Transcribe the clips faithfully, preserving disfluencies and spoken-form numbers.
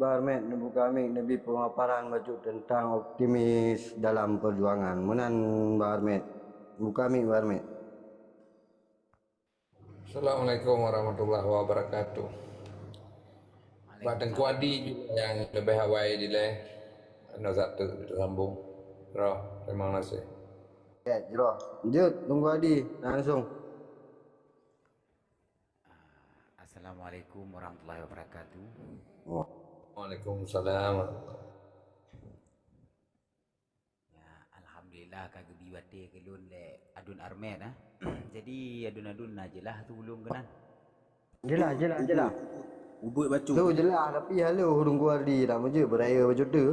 Bah Armet, neubuka mic, neubi pemaparan bacut teuntang optimis dalam peujuangan. Meunan, Bah Armet. Buka mic, Bah Armet. Assalamualaikum warahmatullahi wabarakatuh. Bak Teungku Adi juga nyang leubeh awai dilée. Inoe satu teusambong. Roh, terima kasih. Ya, jroh. Lanjut, Teungku Adi, langsung. Assalamualaikum warahmatullahi wabarakatuh. Waalaikumsalam. Ya, alhamdulillah ka geubi watée keu lôn lé Adun Armet, ah. Jadi adun-adun na jeulaih tu ulôn keunan. Jeulaih, jeulaih, jeulaih. Ubeuet bacut. Tu jeulaih, tapi halo ureuëng Teungku Adi dak meujeuet beuraya bacut tu.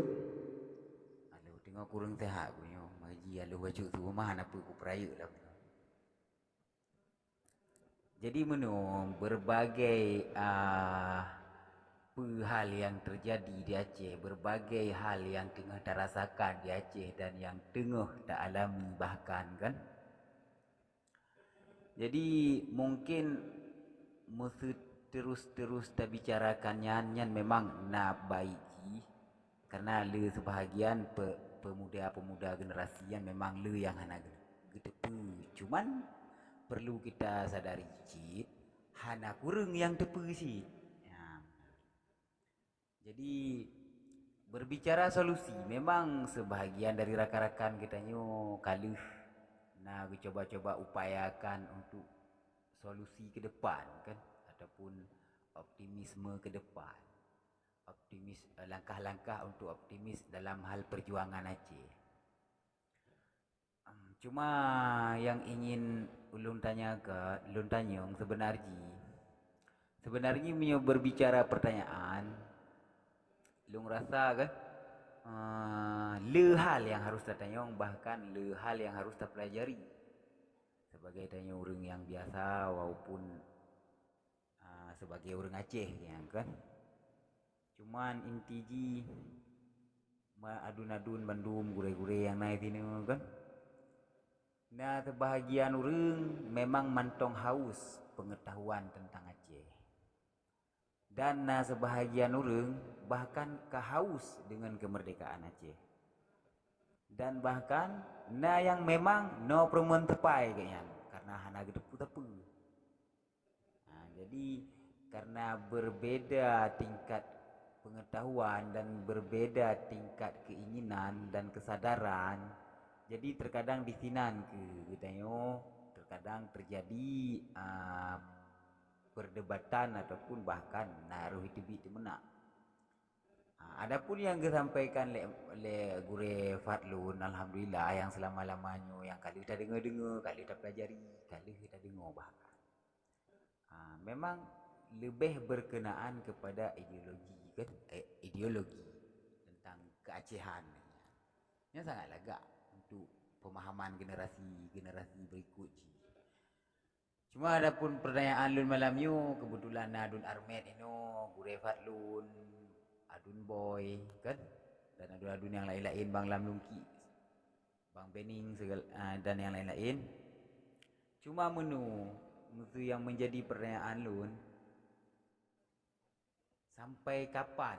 Halo, teungoh kureueng seuhat geuhnyoe. Meuji halo bacut tu mah hana peue kupeurayeuk lah. Jadi meunoe, berbagai, ah, peue hal yang terjadi di Aceh, berbagai hal yang teungoh tarasakan di Aceh dan yang teungoh taalami bahkan, kan. Jadi mungkin meuseuterus-terus tabicarakan nyan, nyan memang na baik jih. Karena le seubahagian pe-, pemuda-pemuda generasi nyan memang le nyang hana ge-, geuteupeue. Cuman perlu kita sadari cit, hana kureueng nyang teupeue cit. Ya. Jadi berbicara solusi, memang seubahagian dari rakan-rakan geutanyoe ka lheueh na geucoba-coba upayakan untuk solusi ke depan kan, ataupun optimisme ke depan. Optimis, eh, langkah-langkah untuk optimis dalam hal perjuangan Aceh. Em, cuma yang ingin ulôn tanya ke, ulôn tanyong sebenar jih. Sebenar jih meunyoe berbicara pertanyaan, ulôn rasa kan, eh, le hal yang harus tatanyong, bahkan le hal yang harus tapelajari. Sebagai tanyoe ureuëng yang biasa walaupun ah, sebagai ureuëng Aceh nyan kan. Cuman inti jih ma-, adun-adun bandum gurée-gurée nyang na sineuk kan. Na seubahagian ureuëng memang mantong haus peungetahuan teuntang Aceh. Dan na seubahagian ureuëng bahkan ka haus deungon keumeurdekaan Aceh. Dan bahkan na nyang memang noe peurumoh teupai geuhnyan karena hana geuteupeue-teupeue. Nah, jadi karena berbeda tingkat pengetahuan dan berbeda tingkat keinginan dan kesadaran, jadi terkadang di sinan keu geutanyoe terkadang terjadi, ah, perdebatan ataupun bahkan na roh teubiet teumeunak. Ha, adapun yang geusampaikan lé, lé Gurée Fadlun, alhamdulillah yang selama-lama nyoe yang ka lheueh tadeungoe-deungoe, ka lheueh tapelajari, ka lheueh tadeungoe bahkan. Ha, memang lebih berkenaan kepada ideologi kan, eh, ideologi tentang keacehan. Nyan sangat lagak untuk pemahaman generasi-generasi berikut jih. Cuma adapun pertanyaan lôn malam nyoe, kebetulan na Adun Armet inoe, Gurée Fadlun, Adun Boy, kan? Dan adun-adun nyang laén-laén, Bang Lam Lungki, Bang Bening, segal-, ah, dan nyang laén-laén. Cuma meunyoe, meunyoe yang menjadi pertanyaan lôn, sampai kapan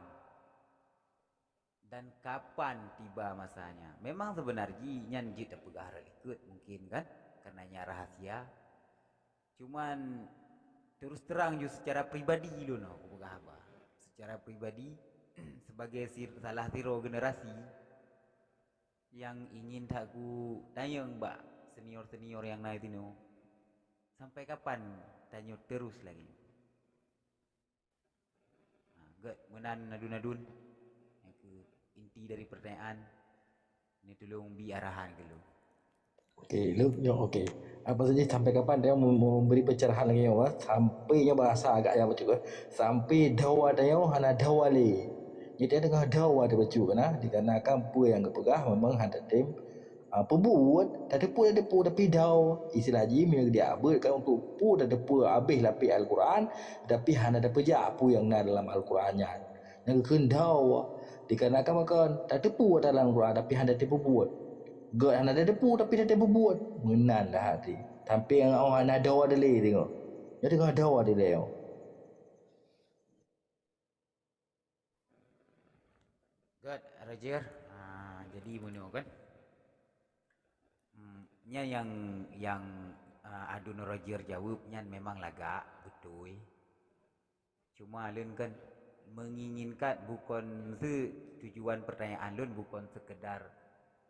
dan kapan tiba masanya? Memang sebenar jih nyan jeuet tapeugah rot likot mungkin kan, karena nyan rahasia. Cuman terus terang ju secara pribadi lôn aku peugah haba. Secara pribadi sebagai si-, salah sidroe generasi yang ingin that ku tanyong bak senior-senior yang na sinoe, sampai kapan tanyoe terus lagi? Ha, gét meunan adun-adun. Nyang keu inti dari pertanyaan, ni tulông bi arahan keu lôn. Okey, lôn nyoe okey. Apa saja sampai kapan dia mem-, memberi pencerahan lagi nyoe, eh? Sampai nyoe bahasa agak yang betul, eh? Sampai dawa dia nyoe hana dawa lé. Jadi dia tengah dawa dia bacut kan, ah. Dikarenakan peue nyang geupeugah memang hana tem Ah, peubuet, tateupeue, tateupeue, tapi dau. Istilah jih meunyoe diabot kan untuk peue tateupeue habéh lapék Al-Quran, tapi hana tapeujak peue nyang na dalam Al-Quran nyan. Nyang geukheun dau. Dikarenakan maka tateupeue dalam Al-Quran, tapi hana tapeubuet. Gét hana tateupeue, tapi tatapeubuet. Meunan dah hati. Tapi nyang awak hana dau dilée tengok. Nyoe tengah dau dilée. Good, Roger. Ah, jadi meunoe kan. Hmm, nyan nyang, nyang, ah, Adun Roger jaweueb nyan memang lagak, beutôi. Cuma lôn kan menginginkan bukon se-, tujuan pertanyaan lôn bukon sekedar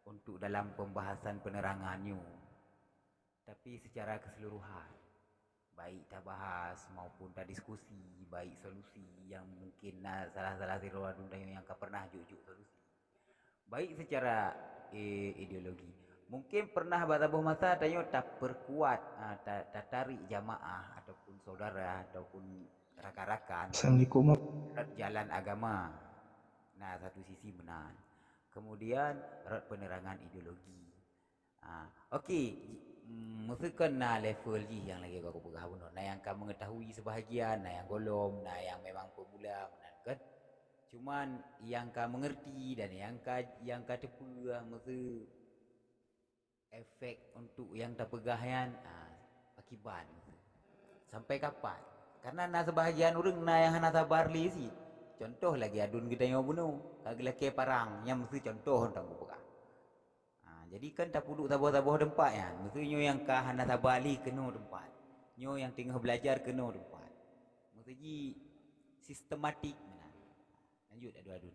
untuk dalam pembahasan penerangan nyoe, tapi secara keseluruhan. Baik tabahas maupun tadiskusi, baik solusi yang mungkin na salah-salah sidroe Adun tanyoe nyang ka pernah jok-jok solusi. Baik secara, eh, ideologi. Mungkin pernah bak saboh masa tanyoe taperkuat, ah, ta-, tatarik jamaah ataupun saudara ataupun rakan-rakan Assalamualaikum. Rot jalan agama. Nah, satu sisi meunan. Kemudian rot penerangan ideologi. Ha, okey, ji-, mm, meuseukan na level jih nyang lagèe gata peugah bunoe. Na nyang ka mengetahui sebahagian, na nyang gohlom, na nyang memang pemula, meunan kan. Cuman nyang ka mengerti dan nyang ka, nyang ka teupeue meuseu efek untuk nyang tapeugah nyan, ha, akiban. Sampai kapan? Karena na sebahagian ureueng na nyang hana sabar lé cit. Contoh lagèe Adun geutanyoe bunoe, ka geulakèe parang, nyan meuseu contoh nyang kupeugah. Ha, jadi kan tapeuduek saboh-saboh teumpat nyan. Meuseu nyoe nyang ka hana sabar lé keunoe teumpat. Nyoe nyang teungoh belajar keunoe teumpat. Meuseu jih sistematik meunan. Lanjut, Adun-adun.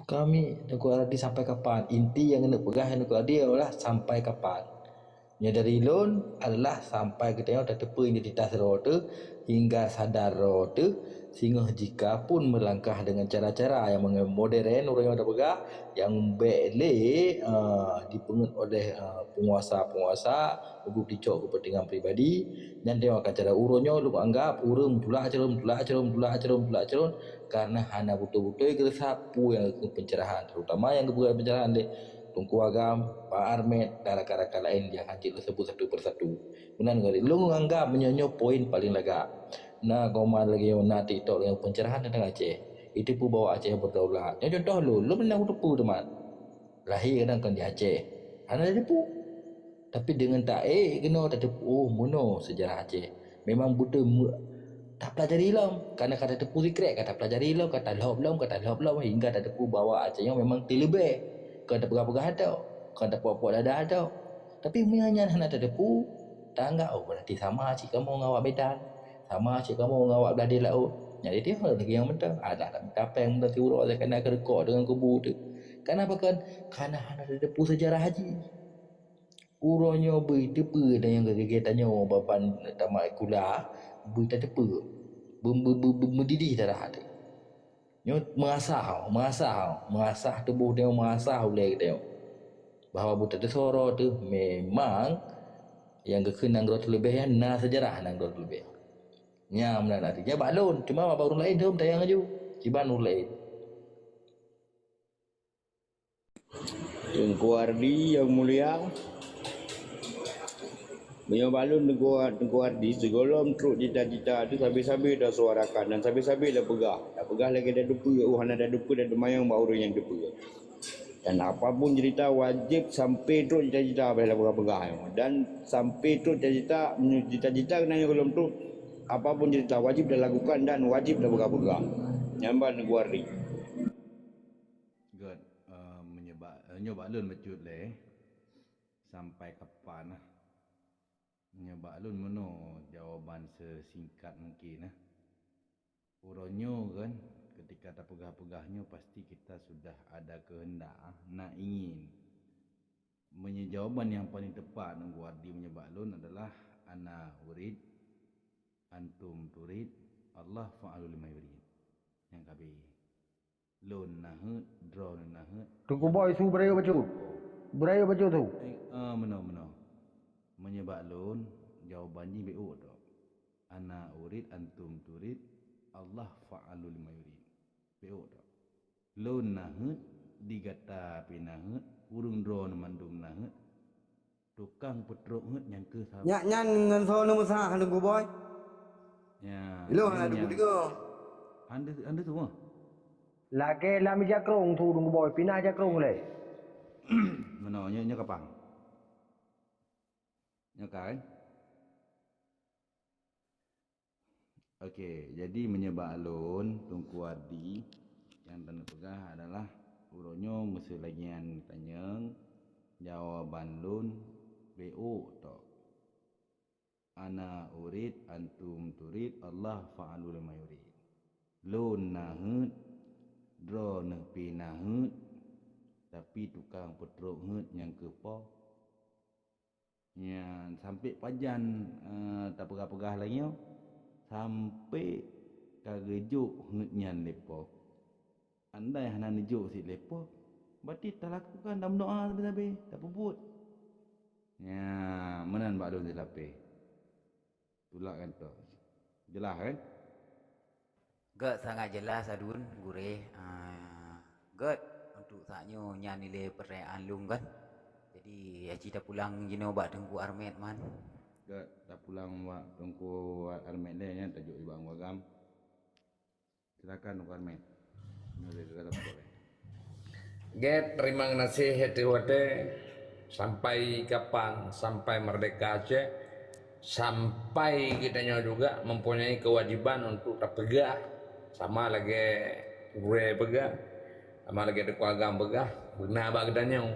Kami, Teungku Ardi, sampai kapan? Inti nyang keuneuk peugah Teungku Ardi adalah sampai kapan. Nyoe dari lôn adalah sampai geutanyoe tateupeue identitas droe teuh hingga sadar droe teuh, singoh jika pun meulangkah dengan cara-cara nyang modern, ureueng nyang tapeugah, nyang bèk lé, eh, dipeungeut oleh, eh, penguasa-penguasa untuk dicok kepentingan pribadi, nyan tanyoe akan cara uroe nyoe lôn anggap ureueng tulak ceuron, tulak ceuron, tulak ceuron, tulak ceuron, karena hana beutôi-beutôi geureusap peue nyang geupeue pencerahan, terutama nyang geupeue pencerahan lé Teungku Agam, Pak Armet, dan rakan-rakan laén nyang hana jeuet lôn seubut satu persatu. Meunan ngon lôn anggap meunyoe nyoe poin paleng lagak. Na koma lagèe nyoe, na TikTok lagèe pencerahan teuntang Aceh. Itu peubawa Aceh berdaulat. Nyoe contoh lôn, lôn pernah kuteupeue teuma. Lahé kadang kon di Aceh. Hana tateupeue. Tapi deungon taék keunoe tateupeue, oh, meunoe seujarah Aceh. Memang beutôi meu-, tapelajari lom. Karena ka tateupeue sikrek, ka tapelajari lom, ka talhôb lom, ka talhôb lom, hingga tateupeue bahwa Aceh nyoe memang teuleubeh. Kon tapeugah-peugah tok, kon tapuak-puak dada tok. Tapi meunyoe nyan hana tateupeue, tanggap, oh, berarti sama cit kamoe ngon awak Medan. Sama cit kamoe ngon awak Bladé Laôt. Nyan di teuh lagèe nyang mantong. Alah, tamita péng mantong siuroe, kana keureukok deungon kubu teuh. Kana pakon? Kana hana tateupeue seujarah jih. Uroe nyoe bri teupeue dan nyang geugée tanyoe ban tamat kuliah, bri tateupeue. Beu-, beu-, beu-, beu-, meudidih darah teuh. Nyoe meuasah, meuasah, meuasah tuboh tanyoe, meuasah ulée tanyoe. Bahwa buta teuseurah teuh memang nyang geukheun nanggroe teuleubeh nyan na seujarah nanggroe teuleubeh. Nyan meunan artinya bak lôn, cuma bak ureuëng laén lôn tayang laju. Kiban ureuëng laén. Teungku Ardi yang mulia, meunyoe bak lôn Teungku, Teungku Ardi, sigohlom trok cita-cita teuh sabe-sabe tasuarakan dan sabe-sabe tapeugah. Tapeugah lagée tateupeue, oh hana tateupeue, tateumayang bak ureuëng nyang teupeue. Dan apapun cerita wajéb sampai trok cita-cita beh tapeugah-peugah. Dan sampai trok cita-cita, meunyoe cita-cita keunan nyang gohlom trok, apapun cerita wajéb talakukan dan wajéb tapeugah-peugah. Nyan ban Teungku Ardi. Good. Eh, meunyoe bak, eh, nyoe bak lôn bacut lé, sampai kapan nah? Nyoe bak lôn meunoe jawaban seusingkat mungkin nah. Uroe nyoe kan, ketika tapeugah-peugah nyoe pasti kita sudah ada kehendak, na ingin. Meunyoe jawaban nyang paleng teupat Teungku Ardi meunyoe bak lôn adalah ana urid, antum turid, Allah fa'alu lima yurid. Nyang ka abéh. Lôn na heuet, droeneuh na heuet. Teungku Boy, su beurayeuk bacut. Beurayeuk bacut su. Eh, ah, meunoe, meunoe. Meunyoe bak lôn, jawaban jih beuôt tok. Ana urid, antum turid, Allah fa'alu lima yurid. Beuôt tok. Lôn na heuet, di gata pih na heuet, ureuëng droeneuh mandum na heuet, tukang peutrok heuet nyang keuh sab- Nyak nyan ngon soe neumeusaha Teungku Boy? Ya, ilôn hana nyan. Teupeudeungoe. Ande, ande semua. Lagée lam ija krong su Teungku Boy, pinah ija krong lé. Meunoe, nyoe, nyoe kapang. Nyoe ka, kan? Okey, jadi meunyoe bak lôn, Teungku Ardi, nyang taneuk peugah adalah uroe nyoe meuseu lagée nyan tanyong, jawaban lôn B O tok. Ana urid, antum turid, Allah fa'alu lima yurid. Lôn na heuet, droeneuh pih na heuet, tapi tukang peutrok heuet nyang keuh Po. Nyan, sampai pajan, eh, tapeugah-peugah lagée nyoe, sampai ka geujok heuet nyan lé Po. Andai hana neujok sit lé Po, berarti talakukan dan meudoa sabe-sabe, tapeubuet. Nya, meunan bak lôn silapeh. Tulak kantor. Jeulaih, kan? Gét sangat jeulaih, Adun, gurée. Ah, gét, untuk saat nyoe nyan ilée peurtanyaan lôn, kan. Jadi, aci tapulang jinoe bak Teungku Armet, man. Gét, tapulang bak Teungku Armet lé, nyan tajok bak Teungku Agam. Silakan, Teungku Armet. Nyoe lé dalam. Gét, terima kasih, Teungku Armet. Sampai kapan? Sampai merdeka Aceh. Sampai geutanyoe juga mempunyai kewajiban untuk tapeugah, sama lagée gurée peugah, sama lagée Teungku Agam peugah, beuna bak geutanyoe.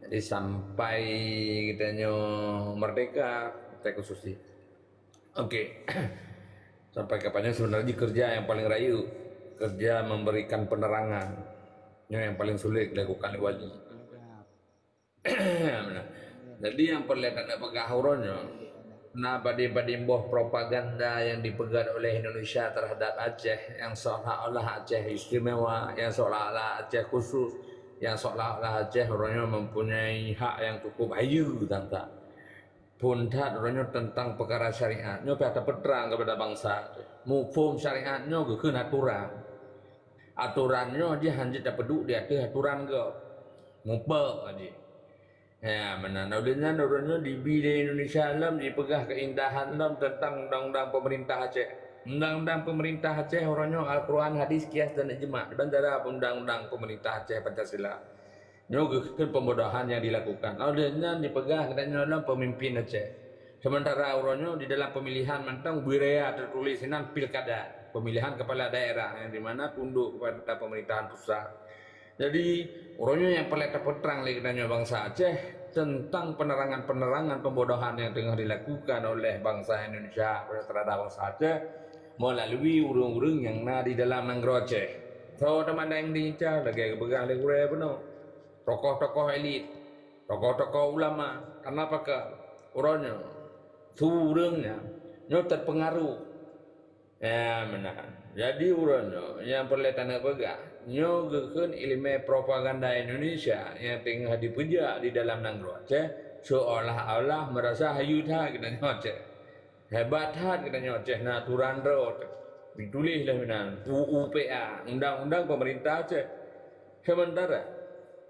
Jadi, sampai geutanyoe merdeka, Aceh khusus. Okey. Sampai kapan nyoe sebenarnya kerja yang paling rayeuk, kerja memberikan penerangan. Nyoe yang paling sulit dilakukan oleh wali. Jadi, nyang peureulée taneuk peugah uroe nyoe, na padum-padum boh propaganda yang dipeugét oleh Indonesia terhadap Aceh, yang seolah-olah Aceh istimewa, yang seolah-olah Aceh khusus, yang seolah-olah Aceh uroe nyoe mempunyai hak yang cukup hayeue teuntang. Phon that uroe nyoe teuntang peukara syariat, nyoe pih tapeutrang keupada bansa. Muphom syariat nyoe geukheun aturan. Aturan nyoe jih hana jeuet tapeuduek di ateueh aturan gob. Muphom jih. Ya, meunan. Oleh nyan, uroe nyoe dibi di Indonesia lom jipeugah keindahan lom teuntang undang-undang pemerintah Aceh. Undang-undang pemerintah Aceh uroe nyoe Al-Quran, hadis, kias dan ijma. Di antara undang-undang pemerintah Aceh Pancasila. Nyoe geukheun pembodohan yang dilakukan. Oleh nyan jipeugah geutanyoe lom pemimpin Aceh. Sementara uroe nyoe di dalam pemilihan mantong budaya tertulis sinan pilkada, pemilihan kepala daerah yang di mana tunduk kepada pemerintahan pusat. Jadi, uroe nyoe nyang peureulée tapeutrang lé geutanyoe bansa Aceh teuntang penerangan-penerangan pembodohan yang teungoh dilakukan oleh bansa Indonesia terhadap bansa Aceh melalui ureuëng-ureuëng nyang na di dalam nanggroe Aceh. Soe teuma nyang diincar, lagée geupeugah lé gurée bunoe, tokoh-tokoh elit, tokoh-tokoh ulama. Kenapa keu uroe nyoe? Su ureuëng nyan nyoe teupeungaruh. Ya, meunan. Jadi, uroe nyoe nyang peureulée taneuk peugah, nyoe geukheun ileumé propaganda Indonesia nyang teungoh dipeujak di dalam nanggroe Aceh, seolah-olah meurasa hayeue that geutanyoe Aceh. Hebat that geutanyoe Aceh, na aturan droe teuh. Dituléh lé meunan, U U P A, Undang-Undang Pemerintah Aceh. Sementara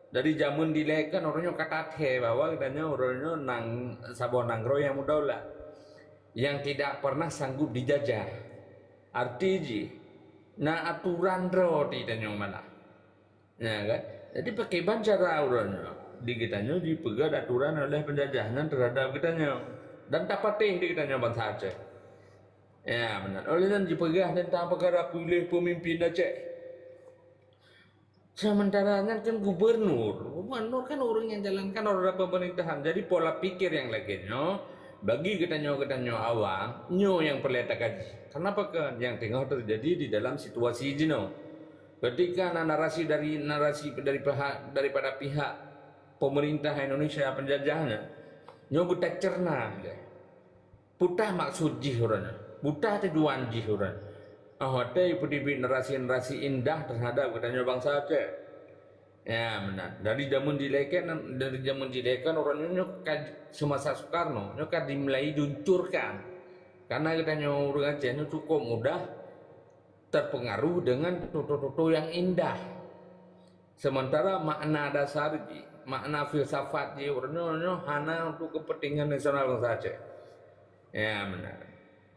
dari jameun dilée kan uroe nyoe ka tathée bahwa geutanyoe uroe nyoe nang saboh nanggroe nyang meudaulat, yang tidak pernah sanggup dijajah. Arti jih, na aturan droe di tanyoe malah. Ya kan? Jadi, pakriban cara uroe nyoe? Di geutanyoe jipeugét aturan oleh penjajah nyan terhadap geutanyoe. Dan tapatéh di geutanyoe bansa Aceh. Ya, meunan. Oleh nyan jipeugah teuntang peukara piléh peumimpin Aceh. Sementara nyan kan gubernur. Gubernur kan ureuëng nyang jalankan roda pemerintahan. Jadi, pola pikir nyang lagée nyoe, bagi geutanyoe-geutanyoe awam, nyoe nyang peureulée takaji. Kenapa keu nyang teungoh teujadi di dalam situasi jinoe? Ketika na narasi dari, narasi dari pihak, daripada pihak pemerintah Indonesia penjajah nyan, nyoe beutacerna lé. Peue maksud jih uroe nyoe? Peue tujuan jih uroe nyoe? Oh, watée peuteubiet narasi-narasi indah terhadap geutanyoe bansa Aceh. Ya, meunan. Dari jameun jilée kan, dari jameun jilée kan uroe nyoe, nyoe ka semasa Soekarno, nyoe ka dimulai diluncurkan. Karena geutanyoe ureuëng Aceh nyoe cukup mudah terpengaruh dengan tutoe-tutoe nyang indah. Sementara makna dasar jih, makna filsafat jih uroe nyoe, nyoe hana untuk kepentingan nasional bansa Aceh. Ya, meunan.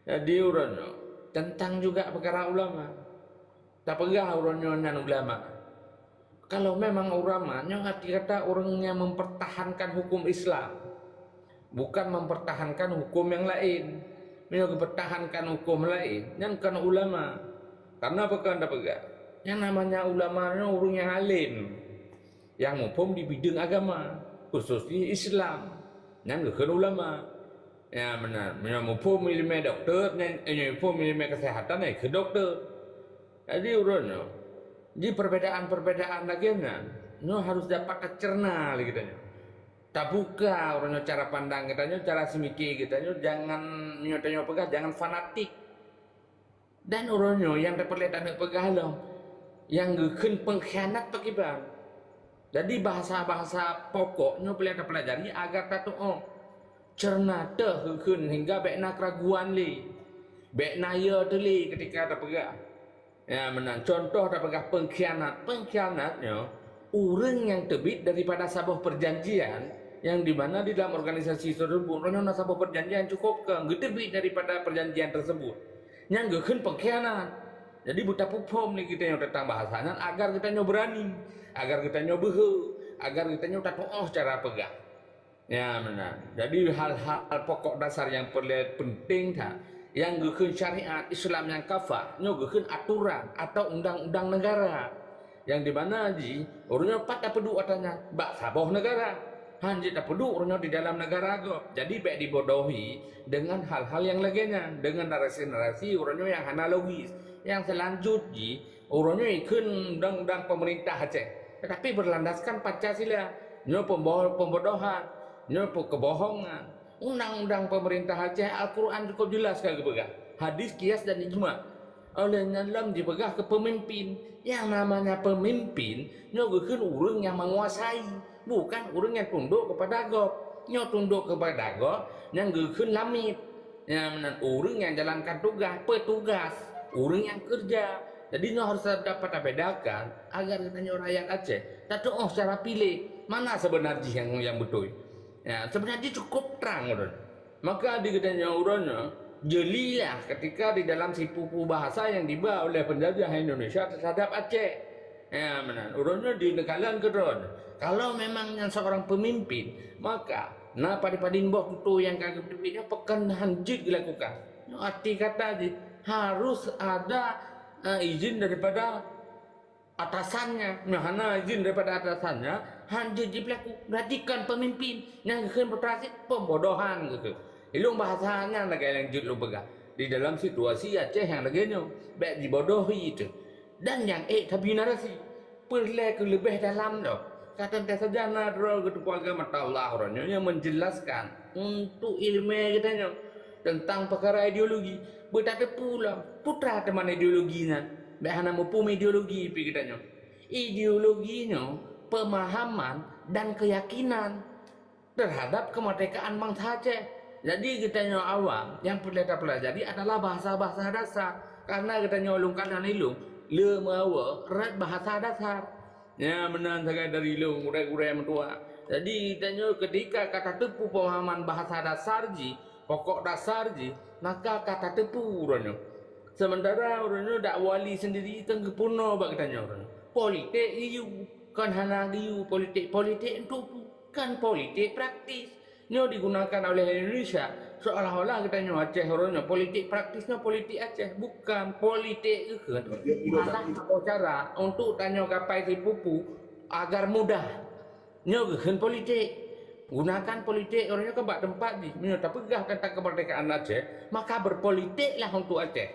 Jadi, uroe nyoe teuntang juga peukara ulama. Tapeugah uroe nyoe nyan ulama. Kalau memang ulama, nyoe arti kata ureuëng nyang mempertahankan hukum Islam, bukan mempertahankan hukum nyang laén. Meunyoe geupeutahankan huköm laén, nyan kon ulama. Karena peue ka tapeugah? Nyang namanya ulama nyoe ureuëng nyang além, nyang muphom di bideueng agama, khusus di Islam. Nyan geukheun ulama. Ya, meunan. Meunyoe muphom iéleumé dokto, nyan, eh, nyoe muphom iéleumé kesehatan, eh, keu dokto. Jadi, uroe nyoe, di perbedaan-perbedaan lagée nyan, nyoe harus dapat tacerna lé geutanyoe. Tabuka uroe nyoe cara pandang geutanyoe, cara seumiké geutanyoe, jangan nyoe tanyoe peugah, jangan fanatik. Dan uroe nyoe nyang tapeureulée taneuk peugah lom, nyang geukheun pengkhianat pakriban. Jadi, bahasa-bahasa pokok nyoe peureulée tapeulajari agar tatuoh. Cerna teuh geukheun hingga bék na keuraguan lé. Bék na yo teuh lé ketika tapeugah. Ya, meunan. Contoh tapeugah pengkhianat. Pengkhianat nyoe ureuëng nyang teubiet daripada saboh perjanjian, yang di mana di dalam organisasi tersebut, uroe nyoe na saboh perjanjian cukôp keu geuteubiet daripada perjanjian tersebut. Nyan geukheun pengkhianat. Jadi, beutapeuphom lé geutanyoe teuntang bahasa nyan agar geutanyoe beurani, agar geutanyoe beuhe, agar geutanyoe tatuoh cara peugah. Ya, meunan. Jadi, hal-hal pokok dasar nyang peureulée peunteng that, nyang geukheun syariat Islam nyang kafah, nyoe geukheun aturan atau undang-undang negara. Nyang di mana jih, uroe nyoe pat tapeuduek atra nyan? Bak saboh negara. Hán jeuet tapeuduek uroe nyoe di dalam negara gob. Jadi, bék dibodohi dengan hal-hal nyang lagée nyan, dengan narasi-narasi uroe nyoe nyang hana logis. Nyang seulanjut jih, uroe nyoe ikheun undang-undang pemerintah Aceh, tetapi berlandaskan Pancasila. Nyoe pembo-, pembodohan, nyoe pe-, kebohongan. Undang-undang pemerintah Aceh, Al-Quran cukup jelas ka geupeugah. Hadis, kias dan ijma. Oleh nyan lom jipeugah keu pemimpin. Yang namanya pemimpin, nyoe geukheun ureuëng nyang menguasai, bukan ureuëng nyang tundok kepada gob. Nyoe tundok kepada gob, nyang geukheun lamit. Ya, meunan ureuëng nyang jalankan tugas, petugas, ureuëng nyang kerja. Jadi, nyoe harus dapat tabedakan agar geutanyoe rakyat Aceh tatuoh cara piléh mana sebenar jih nyang, nyang beutôi. Ya, sebenar jih cukup trang uroe. Maka di geutanyoe uroe nyoe, jelilah ketika di dalam sipu-pu bahasa yang diba oleh penjajah Indonesia terhadap Aceh. Ya, meunan. Uroe nyoe di neukalon keudroe. Kalau memang nyan seorang pemimpin, maka na padum-padum boh tutoe nyang ka geupeubiet nyoe pakon hán jeuet geulakukan. Nyoe arti kata jih harus ada, eh, izin daripada atasannya. Nyoe hana izin daripada atasannya, hán jeuet jipeulaku. Berarti kon pemimpin. Nyang geukheun putra cit pembodohan geukheun. Ilong bahasa nyan lagée nyang jeuet lôn peugah. Di dalam situasi Aceh nyang lagée nyoe, bék jibodohi teuh. Dan nyang ék tabri narasi, peureulée keu leubeh dalam lom. Ka teuntée saja na droe geutupeue agama Allah uroe nyoe nyang menjelaskan untuk iéleumé geutanyoe teuntang peukara ideologi. Beutateupeue lom, peue teuma ideologi nyan. Bék hana muphom ideologi pih geutanyoe. Ideologi nyoe pemahaman dan keyakinan terhadap kemerdekaan bansa Aceh. Jadi, geutanyoe awam nyang peureulée tapeulajari adalah bahasa-bahasa dasar. Karena geutanyoe lôn kalon ilong le meuawa rot bahasa dasar. Nyan meunan sagai dari ilong gurée-gurée meutuah. Jadi, geutanyoe ketika ka tateupeue pemahaman bahasa dasar jih, pokok dasar jih, maka ka tateupeue uroe nyoe. Sementara uroe nyoe dak wali sendiri kan geupeurunoe bak geutanyoe uroe nyoe. Politik geuyue, kan hana geuyue politik. Politik untuk peue? Kan politik praktis. Nyoe digunakan oleh Indonesia seolah-olah geutanyoe Aceh uroe nyoe politik praktis nyoe politik Aceh. Bukan, politik geukheun malah saboh cara untuk tanyoe gapai sipu-pu agar mudah. Nyoe geukheun politik. Gunakan politik uroe nyoe keu bak teumpat jih. Meunyoe tapeugah teuntang kemerdekaan Aceh, maka berpolitiklah untuk Aceh.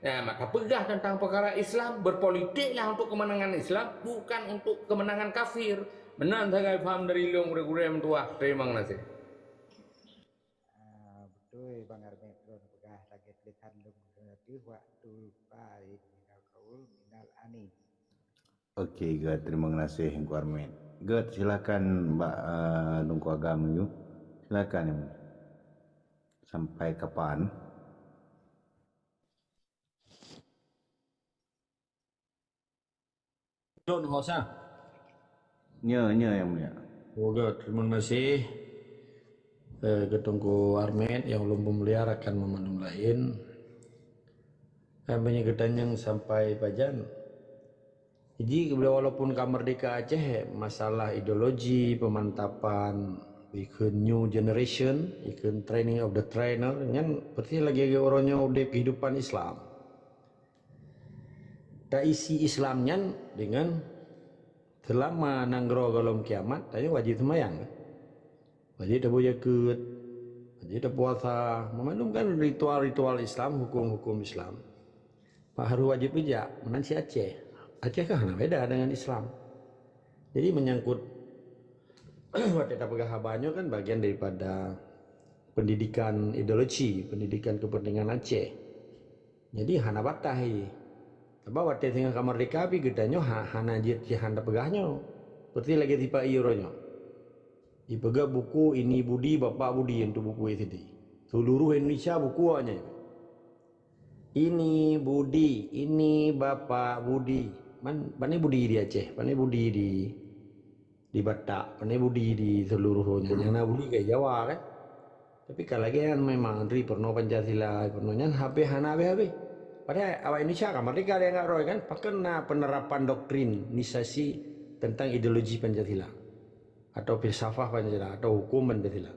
Nah, maka peugah teuntang peukara Islam, berpolitiklah untuk kemenangan Islam, bukan untuk kemenangan kafir. Meunan sagai paham dari ilong gurée-gurée meutuah. Terima kasih. Ah, beutôi, Bang Armet, droen peugah lagée tulésan lôn, waktu baik minal kaul minal anin. Oke, gét. Terima kasih, Teungku Armet. Gét, silakan, Mbak, eh, Teungku Agam, yuk. Silakan, Ibu. Sampai kapan? Don Hosa. Nya, nya, Yang Mulia. Oh, gét. Terima kasih, eh, keu Teungku Armet nyang ulôn peumulia, rakan meumandum laén. Eh, meunyoe geutanyong sampai pajan, Jadi, walaupun ka merdeka Aceh, masalah ideologi, pemantapan, ikheun new generation, ikheun training of the trainer, nyan persis lagée-lagée uroe nyoe udeb kehidupan Islam. Taisi Islam nyan dengan selama nanggroe gohlom kiamat, tanyoe wajéb seumayang. Wajéb taboh jakeuet, wajéb tapuasa, meumandum kan ritual-ritual Islam, hukum-hukum Islam. Pak harus wajéb peujak, meunan cit Aceh. Aceh kan hana beda dengan Islam. Jadi menyangkut watée tapeugah haba nyoe kan bagian daripada pendidikan ideologi, pendidikan kepentingan Aceh. Jadi hana bataih. Sabab watée singoh ka merdeka pih geutanyoe ha-, hana jeuet hana peugah nyoe. Seperti lagée sipa-i uroe nyoe. Ipeugah buku Ini Budi Bapak Budi untuk buku S D. Seluruh Indonesia buku awaknyan. Ini Budi, ini Bapak Budi. Man, pane Budi di Aceh, pane Budi di, di Batak, pane Budi di seluruh nyan. Nyang na Budi ka Jawa kan. Tapi ka lagée nyan memang ri peurunoe Pancasila, peurunoe nyan habéh hana habéh-habéh. Padahai awak Indonesia kan merdeka dianggap roh kan, pakon na penerapan doktrinisasi tentang ideologi Pancasila atau filsafah Pancasila atau hukum Pancasila.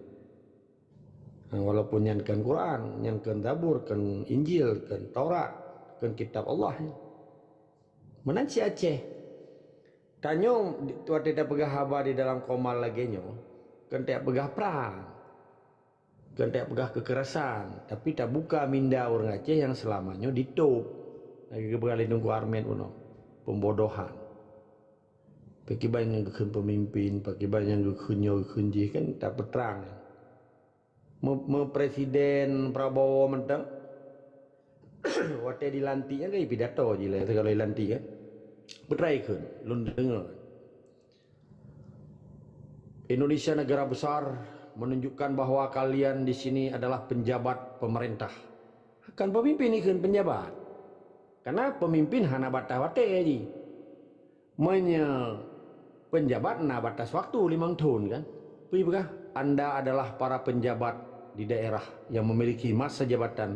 Ha, walaupun nyan kan Quran, nyan kan Zabur, kan Injil, kan Taurat, kan kitab Allah. Meunan cit Aceh. Tanyoe watée tapeugah haba di dalam komal lagée nyoe, kan tapeugah prang. Kan tapeugah kekerasan, tapi tabuka minda ureuëng Aceh nyang seulama nyoe ditôb. Lagée geupeugah lé Teungku Armet bunoe, pembodohan. Pakriban nyang geukheun pemimpin, pakriban nyang geukheun nyoe geukheun jih kan tapeutrang. Meu-, meu presiden Prabowo mantong, watée dilantik nyan kan pidato jih lé, segala dilantik kan. Peutrai kheun, lôn deungoe. Indonesia negara besar menunjukkan bahwa kalian di sini adalah penjabat pemerintah. Kan pemimpin ikheun penjabat. Karena pemimpin hana bataih watée jih. Meunyoe penjabat na batas waktu limong thon kan. Peue peugah, anda adalah para penjabat di daerah yang memiliki masa jabatan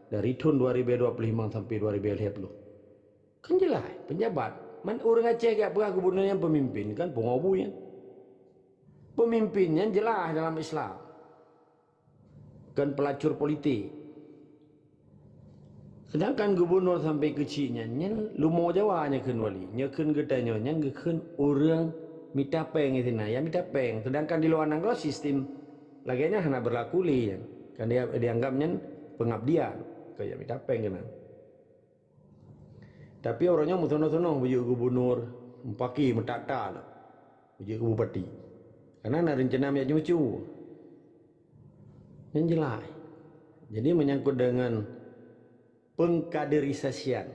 dari thon dua ribu dua puluh lima sampai dua ribu lima puluh. Kan jeulaih, penjabat. Man ureuëng Aceh jak peugah gubunur nyan pemimpin kan, pungo bu nyan. Pemimpin nyan jeulaih dalam Islam. Kan pelacur politik. Sedangkan gubunur sampai keuchik nyan, nyan lumo Jawa nyang kheun wali. Nyang kheun geutanyoe nyan geukheun ureuëng mita péng di sinan, ya mita péng. Sedangkan di luwa nanggroe sistem lagée nyan hana berlaku lé nyan. Kan dia, dianggap nyan pengabdian, keu ya mita péng keunan. Tapi uroe nyoe meutunoh-tunoh beujeuet gubunur, mupaki meutak-tak lom beujeuet keu bupati. Karena na rencana miyak ceumeucue. Nyan jeulaih. Jadi menyangkut dengan pengkaderisasian,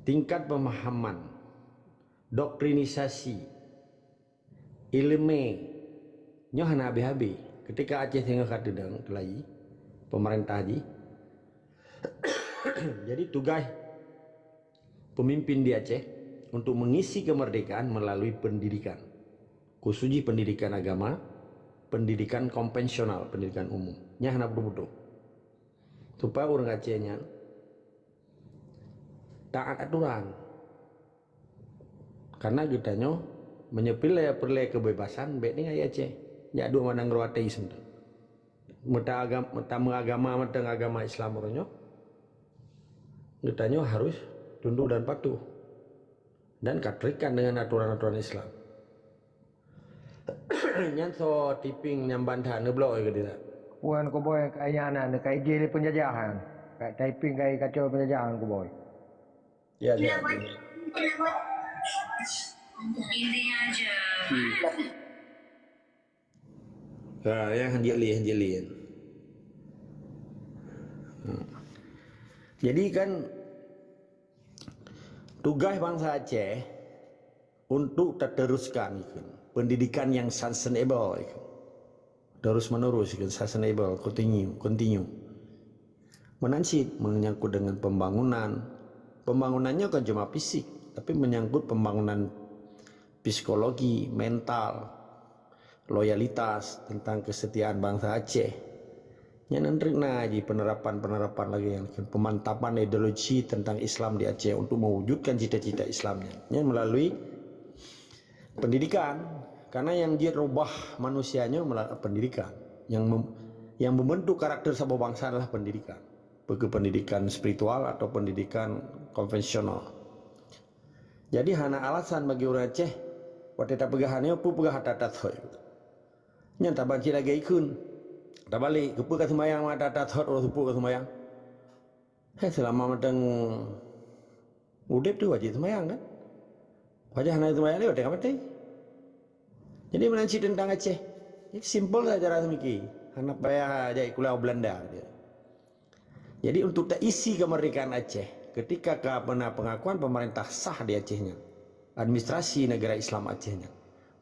tingkat pemahaman, doktrinisasi, iéleumé nyoe hana habéh-habéh. Ketika Aceh singoh ka teudong teulai pemerintah jih, jadi tugaih pemimpin di Aceh untuk mengisi kemerdekaan melalui pendidikan. Khusus jih pendidikan agama, pendidikan konvensional, pendidikan umum. Nyan hana beutôi-beutôi. Supaya ureuëng Aceh nyan taat aturan. Karena geutanyoe meunyoe peureulée, peureulée kebebasan, bék tinggai Aceh. Jak duek mandang gratis mantong. Meuta agam-, meuta meuagama mantong agama Islam uroe nyoe, geutanyoe harus tunduk dan patuh dan ka terikat dengan aturan-aturan Islam. Nyan soe Taiping nyang ban that neublok keu dia. Puan Kuboy ka nyan na, ka ijih lé penjajahan. Ka Taiping ka ikacau penjajahan Kuboy. Ya, ya. Intinya aja. Ha, ya, hanjeuet lé, hanjeuet lé. Ha. Jadi kan tugaih bansa Aceh untuk tateruskan ikheun pendidikan yang sustainable ikheun. Terus menerus ikheun, sustainable, continue, continue. Meunan cit menyangkut dengan pembangunan. Pembangunan nyoe kan cuma fisik, tapi menyangkut pembangunan psikologi, mental, loyalitas, tentang kesetiaan bangsa Aceh. Nyan treuk na jih penerapan-penerapan lagée nyan, pemantapan ideologi tentang Islam di Aceh untuk mewujudkan cita-cita Islam nyan. Nyan melalui pendidikan, Karena nyang jeuet rubah manusia nyoe malah pendidikan. Nyang mem-, nyang membentuk karakter saboh bangsa adalah pendidikan. Peu kheueh pendidikan spiritual atau pendidikan konvensional. Jadi hana alasan bagi ureuëng Aceh watée tapeugah nyoe, peue peugah ata-ata thot. Nyan taban cit lagée ikheun. Tabalek, keupeue ka seumayang ata-ata thot, uroe seupôt ka seumayang. Hai, seulama mantong udeb tu wajéb seumayang kan? Wajéb hana seumayang lé watée ka maté. Jadi meunan cit teuntang Aceh. Jadi simpel saja cara seumiké. Hana payah jak kuliah Belanda dia. Jadi untuk taisi kemerdekaan Aceh, ketika ka peuna pengakuan pemerintah sah di Aceh nyan, administrasi negara Islam Aceh nyan,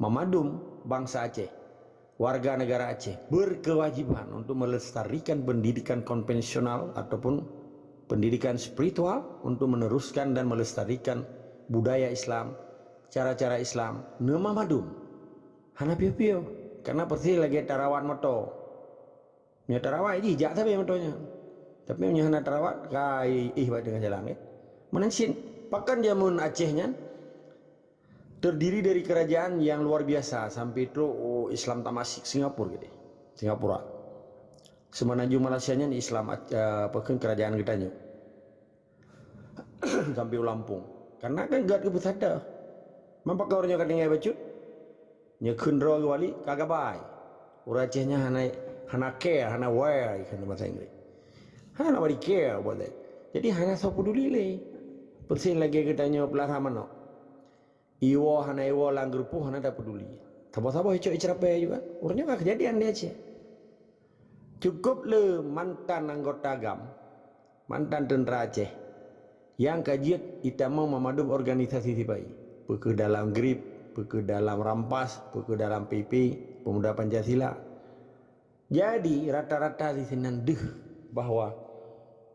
memadum bangsa Aceh, warga negara Aceh berkewajiban untuk melestarikan pendidikan konvensional ataupun pendidikan spiritual untuk meneruskan dan melestarikan budaya Islam, cara-cara Islam, neumemadum. Hana piôh-piôh, karena persis lagée tarawat moto. Meunyoe tarawat jih jak sabe moto nyan. Tapi meunyoe hana tarawat, ka ih bak tengah jalan, eh. Meunan cit, pakon jameun Aceh nyan terdiri dari kerajaan yang luar biasa sampai trok, oh, Islam tamasik Singapura gitu. Singapura. Semenanjung Malaysia nyan Islam, eh, apa kan kerajaan geutanyoe. Sampai u Lampung. Karena kan gét geupeusadah. Man pakon ureuëng nyoe ka tinggai bacut? Nyoe kheun droe geuwali ka gabai. Ureuëng Aceh nyan hana, hana care, hana aware, kheun bahasa Inggris. Hana nobody care about that. Jadi hana soe peduli lé. Persis lagée geutanyoe peulara manok. Iwoe hana iwoe lam geureupoh hana tapeduli. Saboh-saboh icok iceurapée juga. Ureuëng nyoe ka keujadian di Aceh. Cukup le mantan anggota GAM, mantan tentara Aceh, nyang ka jeuet itamong memadum organisasi sipai, peu kheueh dalam GRIP, peu kheueh dalam RAMPAS, peu kheueh dalam P P, Pemuda Pancasila. Jadi, rata-rata di sinan deuh bahwa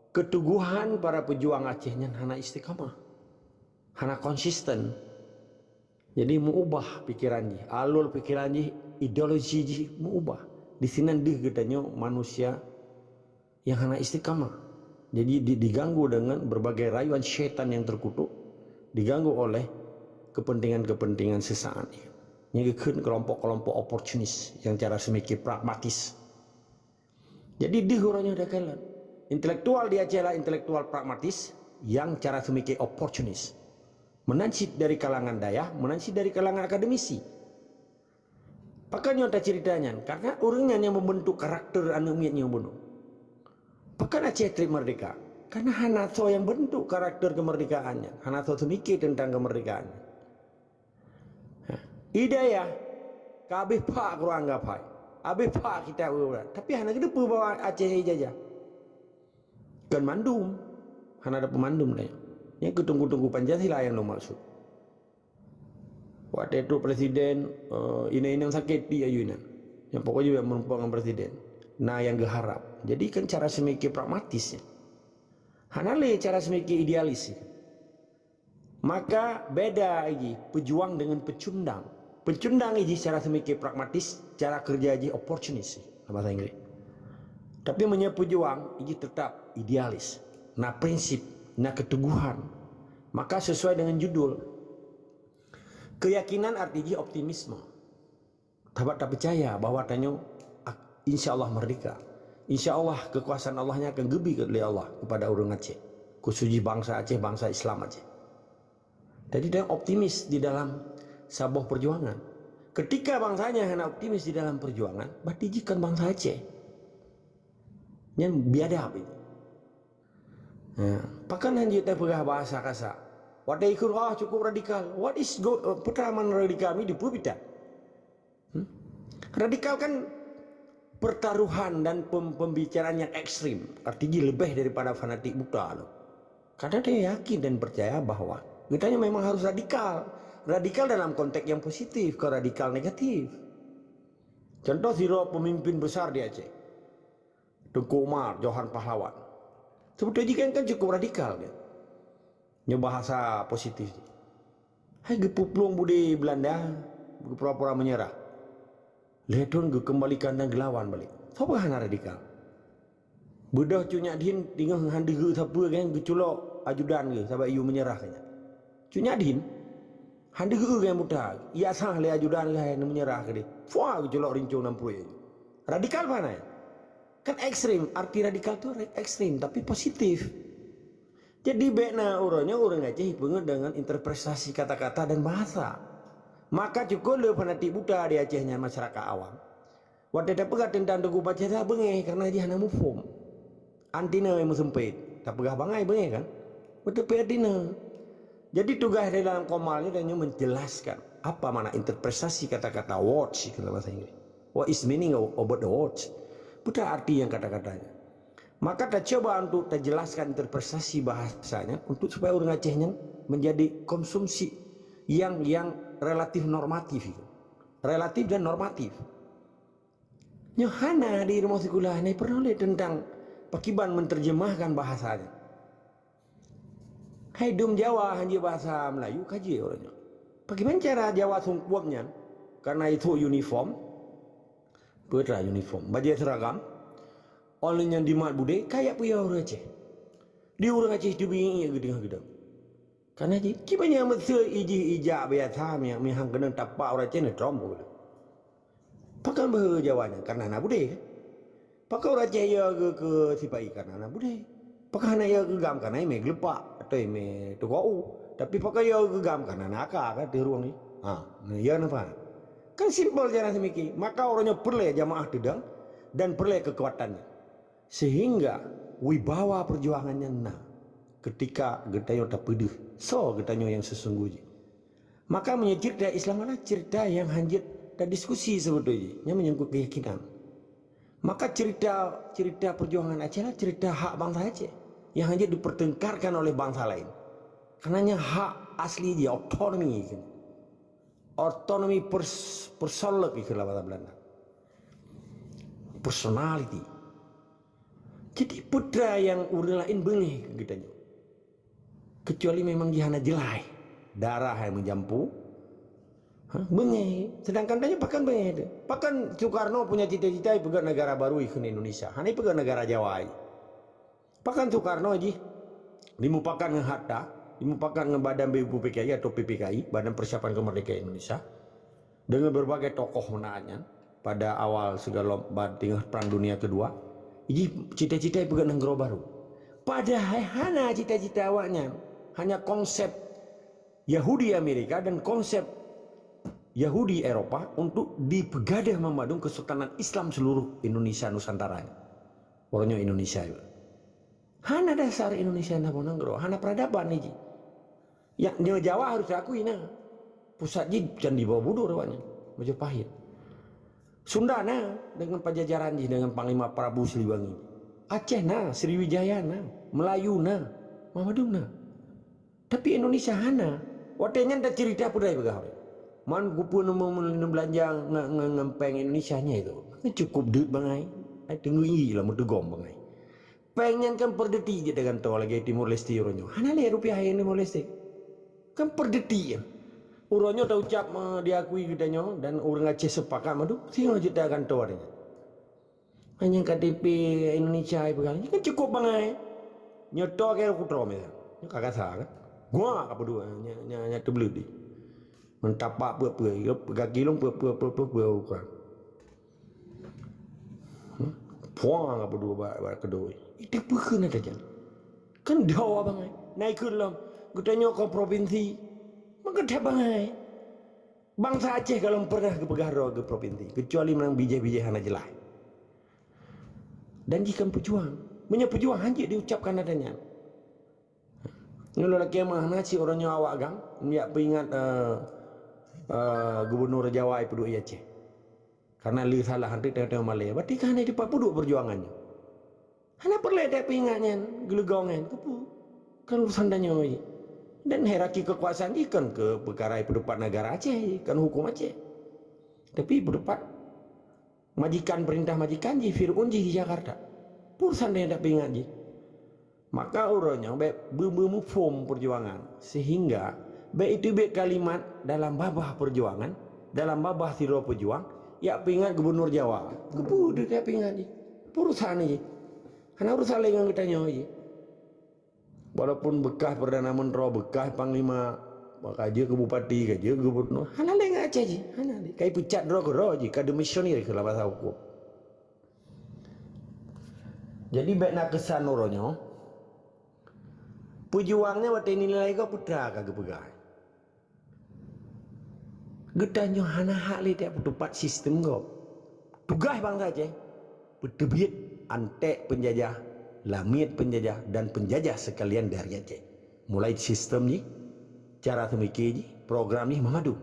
keteguhan para pejuang Aceh nyan hana istiqamah, hana konsisten. Jadi, meuubah pikiran jih, alur pikiran jih, ideologi jih meuubah. Di sinan deuh geutanyoe manusia yang hana istiqamah. Jadi, di-, diganggu dengan berbagai rayuan syaitan yang terkutuk, diganggu oleh kepentingan-kepentingan sesaat. Nyang geukheun kelompok-kelompok oportunis yang cara seumiké pragmatis. Jadi, deuh uroe nyoe takalon. Intelektual di Aceh lah intelektual pragmatis yang cara seumiké oportunis. Meunan cit dari kalangan dayah, meunan cit dari kalangan akademisi. Pakon nyoe taceurita nyan? Karena ureuëng nyan nyang membentuk karakter aneuëk miet nyoe bunoe. Pakon Aceh treb merdeka? Karena hana soe nyang bentuk karakter kemerdekaan nyan, hana soe seumiké teuntang kemerdekaan nyan. Ha. Hidayah ka habéh phak Quran gapai, habéh phak kitab urat, tapi hana geuteupeue bahwa Aceh ijajah. Kon mandum, hana ada peumandum dah. Nyang keutunggu-tunggu Pancasila yang lôn maksud. Watée tu presiden, eh, inong-inong sakét pi aju inan. Yang pokoknya yang merumpok dengan presiden. Nah, yang geharap. Jadi kan cara seumiké pragmatis. Hana lé cara seumiké idealis. Maka beda iji pejuang dengan pecundang. Pecundang iji cara seumiké pragmatis, cara kerja iji oportunis, bahasa Inggris. Tapi meunyoe pejuang iji tetap idealis, na prinsip, na keteguhan. Maka sesuai dengan judul, keyakinan arti jih optimisme. Tabat tapeucaya bahwa tanyoe ak-, insya Allah merdeka. Insya Allah kekuasaan Allah nyan akan geubri lé Allah kepada ureuëng Aceh. Khusus jih bangsa Aceh, bangsa Islam Aceh. Jadi tanyoe optimis di dalam saboh perjuangan. Ketika bangsa nyan hana optimis di dalam perjuangan, berarti jih kon bangsa Aceh. Nyan biadab itu. Ha, pakon hanjeuet tapeugah bahasa kasa. Watée ikheun, "Ah, cukup radikal." What is go, eh, peue teuma radikal ni dipeubita? Hmm? Radikal kan pertaruhan dan pem-, pembicaraan yang ekstrim. Artinya lebih daripada fanatik buta tu. Karena dia yakin dan percaya bahwa geutanyoe memang harus radikal. Radikal dalam konteks yang positif, ke radikal negatif. Contoh sidroe pemimpin besar di Aceh. Teuku Umar, Johan Pahlawan. Sebetul jih kan, kan cukup radikal kan. Nyoe bahasa positif jih. Hai geupuplueng budi Belanda, geupura-pura menyerah. Lhée thon geukeumbalikan dan geulawan balik. Soe hana radikal? Beudôh Cut Nyak Dhien teungoh han deuh geuh sapeue kan geuculok ajudan geuh sabab yue menyerah kan. Cut Nyak Dhien Han deuh geuh nyang buta, ya sah lé ajudan geuh hai meunyeurah keudeh. Fua geuculok rincong lam pruet. Radikal mana? Kan ekstrem, arti radikal tu re-, ekstrem tapi positif. Jadi bèk na uroe nyoe ureueng Aceh ipeungeut dengan interpretasi kata-kata dan bahasa. Maka cukôp le fanatik buta di Aceh nyan masyarakat awam. Watèe tapeugah teuntang Teungku Pancasila beungèh karena jih hana muphom. Anti na nyang meuseumpét, tapeugah bangai beungèh kan? Beuteupeue anti na. Jadi tugaih dalam komal nyoe tanyoe menjelaskan apa makna interpretasi kata-kata words itu dalam bahasa Inggris. What is meaning of, of the words? Peue arti nyang kata-kata nyan? Maka tacoba untuk tajelaskan interpretasi bahasa nyan untuk supaya ureueng Aceh nyan menjadi konsumsi yang, yang relatif normatif itu. Relatif dan normatif. Nyoe hana di rumoh sikula, hana peureulèe teuntang pakiban menterjemahkan bahasa nyan. Hai dum Jawa han jeuet bahasa Melayu, ka jeuet uroe nyoe. Pakiban cara Jawa sungkuap nyan, karena itu uniform, peue teuma uniform, bajèe seragam, óh lheueh nyan dimat budé, ka jak peuyah ureueng Aceh. Di ureueng Aceh teubiet geudeungoe-geudeungoe. Karena jih, kiban nyang meuseu ijih ijak biasa, mi-, mihang keuneuk tapak ureueng Aceh neutrôm peue. Pakon beuhe Jawa nyan karena na budé, kan? Pakon ureueng Aceh yo geu keu sipa-i karena na budé. Pakon hana yo geu gam karena imè geulupak atau imè teugoe. Tapi pakon yo geu gam karena na aka kan teurueng ni. Ha, yo na paham. Kan simpel jalan seumiké. Maka uroe nyoe peureulèe jamaah teudong dan peureulèe keukuatan nyan. Sehingga wibawa perjuangan nyan na ketika geutanyoe tapeudeuh soe geutanyoe nyang sesungguh jih. Maka meunyoe cerita Islam adalah cerita nyang hanjeuet tadiskusi sebetulnya, nyang menyangkut keyakinan. Maka cerita, cerita perjuangan Aceh adalah cerita hak bangsa Aceh yang hanjeuet dipertengkarkan oleh bangsa lain. Karena nyan hak asli jih, otonomi. Otonomi pers-, persolek ikheun lam bahasa Belanda. Personality. Jadi peue nyang ureueng laén beungèh keu geutanyoe. Kecuali memang jih hana jeulaih. Darah nyang meujampu. Ha, beungèh. Sedangkan tanyoe pakon beungèh teuh. Pakon Soekarno punya cita-cita ipeugöt negara baru ikheun Indonesia. Hana ipeugöt negara Jawa. Pakon Soekarno jih dimupakat ngon Hatta, dimupakat ngon badan B P K I atau P P K I, Badan Persiapan Kemerdekaan Indonesia, dengan berbagai tokoh meunan nyan pada awal segala ba-, teungoh Perang Dunia Kedua, jih cita-cita ipeugöt nanggroe baru. Padahai hana cita-cita awaknyan, hanya konsep Yahudi Amerika dan konsep Yahudi Eropa untuk dipeugadôh meumandum Kesultanan Islam seluruh Indonesia Nusantara. Uroe nyoe Indonesia. Hana dasar Indonesia na boh nanggroe, hana peradaban jih. Nyang nyoe Jawa harus akui na. Pusat jih Candi Borobudur awaknyan, Majapahit. Sunda na dengan pajajaran jih dengan Panglima Prabu Siliwangi. Aceh na, Sriwijaya na, Melayu na, Mamandum na. Tapi Indonesia hana. Watèe nyan taceurita peue peugah. Man kupeue neumeu-, neubelanja nge-, nge-, ngon péng Indonesia nyan itu. Kan cukup deuek bangai. Ai teungeui lah meuteugom bangai. Péng nyan kan peureudeuti jeuet tagantoe lagèe Timor Leste uroe nyoe. Hana lé rupiah nyang Timor Leste. Kan peureudeuti nyan. Uroe nyoe taucap, eh, diakui geutanyoe dan ureueng Aceh sepakat mandum, singoh jeuet tagantoe nyan. Hanya K T P Indonesia ipeugah. Nyan kan cukup bangai. Nyoe toe keu kutrom ya. Nyoe ka kasa kan. Gua ka peuduek nya, nya, nya teubleudi. Meutapak peue-peue, gaki lôn peue-peue, peue-peue, peue-peue. Hmm? Puang ka peuduek bak, bak keudoi. Itu peue keuh na tajak. Kan dawa bangai. Na ikheun lom. Geutanyoe kon provinsi. Maka that bangai. Bangsa Aceh golom pernah geupeugah droe geuprovinsi, kecuali meunang bijéh-bijéh hana jeulaih. Dan jih kan peujuang. Meunyoe peujuang hanjeuet diucapkan lagèe nyan. Nyoe lôn lakèe meu'ah na cit uroe nyoe awak GAM, jak peuingat, eh, eh, gubunur Jawa ipeuduek i Aceh. Karena le salah hantu tengah-tengah malèe. Berarti kan hana dipat peuduek perjuangan nyoe. Hana peureulèe that peuingat nyan, geuleugong nyan. Keupeue? Kan urusan tanyoe jih. Dan hierarki kekuasaan jih kan keu peukara peudeupat negara Aceh jih, kan huköm Aceh. Tapi peudeupat majikan, peurintah majikan jih, Fir'aun jih di Jakarta. Peue urusan tanyoe that peuingat jih. Maka uroe nyoe bèk beu-, beu-, muphom perjuangan. Sehingga bèk iteubiet kalimat dalam babah perjuangan, dalam babah sidroe peujuang, jak peuingat gubunur Jawa. Keupeue teuh jak peuingat jih? Peue urusan jih? Hana urusan lé ngon geutanyoe jih. Walaupun bekas Perdana Menteri, bekas Panglima, Maka jeuet keu bupati, ka jeuet keu gubernur. Hana lé ngon Aceh jih. Hana lé. Ka ipeucat droe keudroe jih. Ka demisioner keu lam basa huköm. Jadi, bèk na keusan uroe nyoe. Peujuang nyan watèe nilai gob peue teuma ka geupeugah. Geutanyoe hana hak lé tajak peutupat sistem gob. Tugaih bansa Aceh, peuteubiet anték peunjajah, lamiet peunjajah, dan peunjajah seukalian dari Aceh. Mulai sistem jih, cara seumike jih, program jih, meumadu.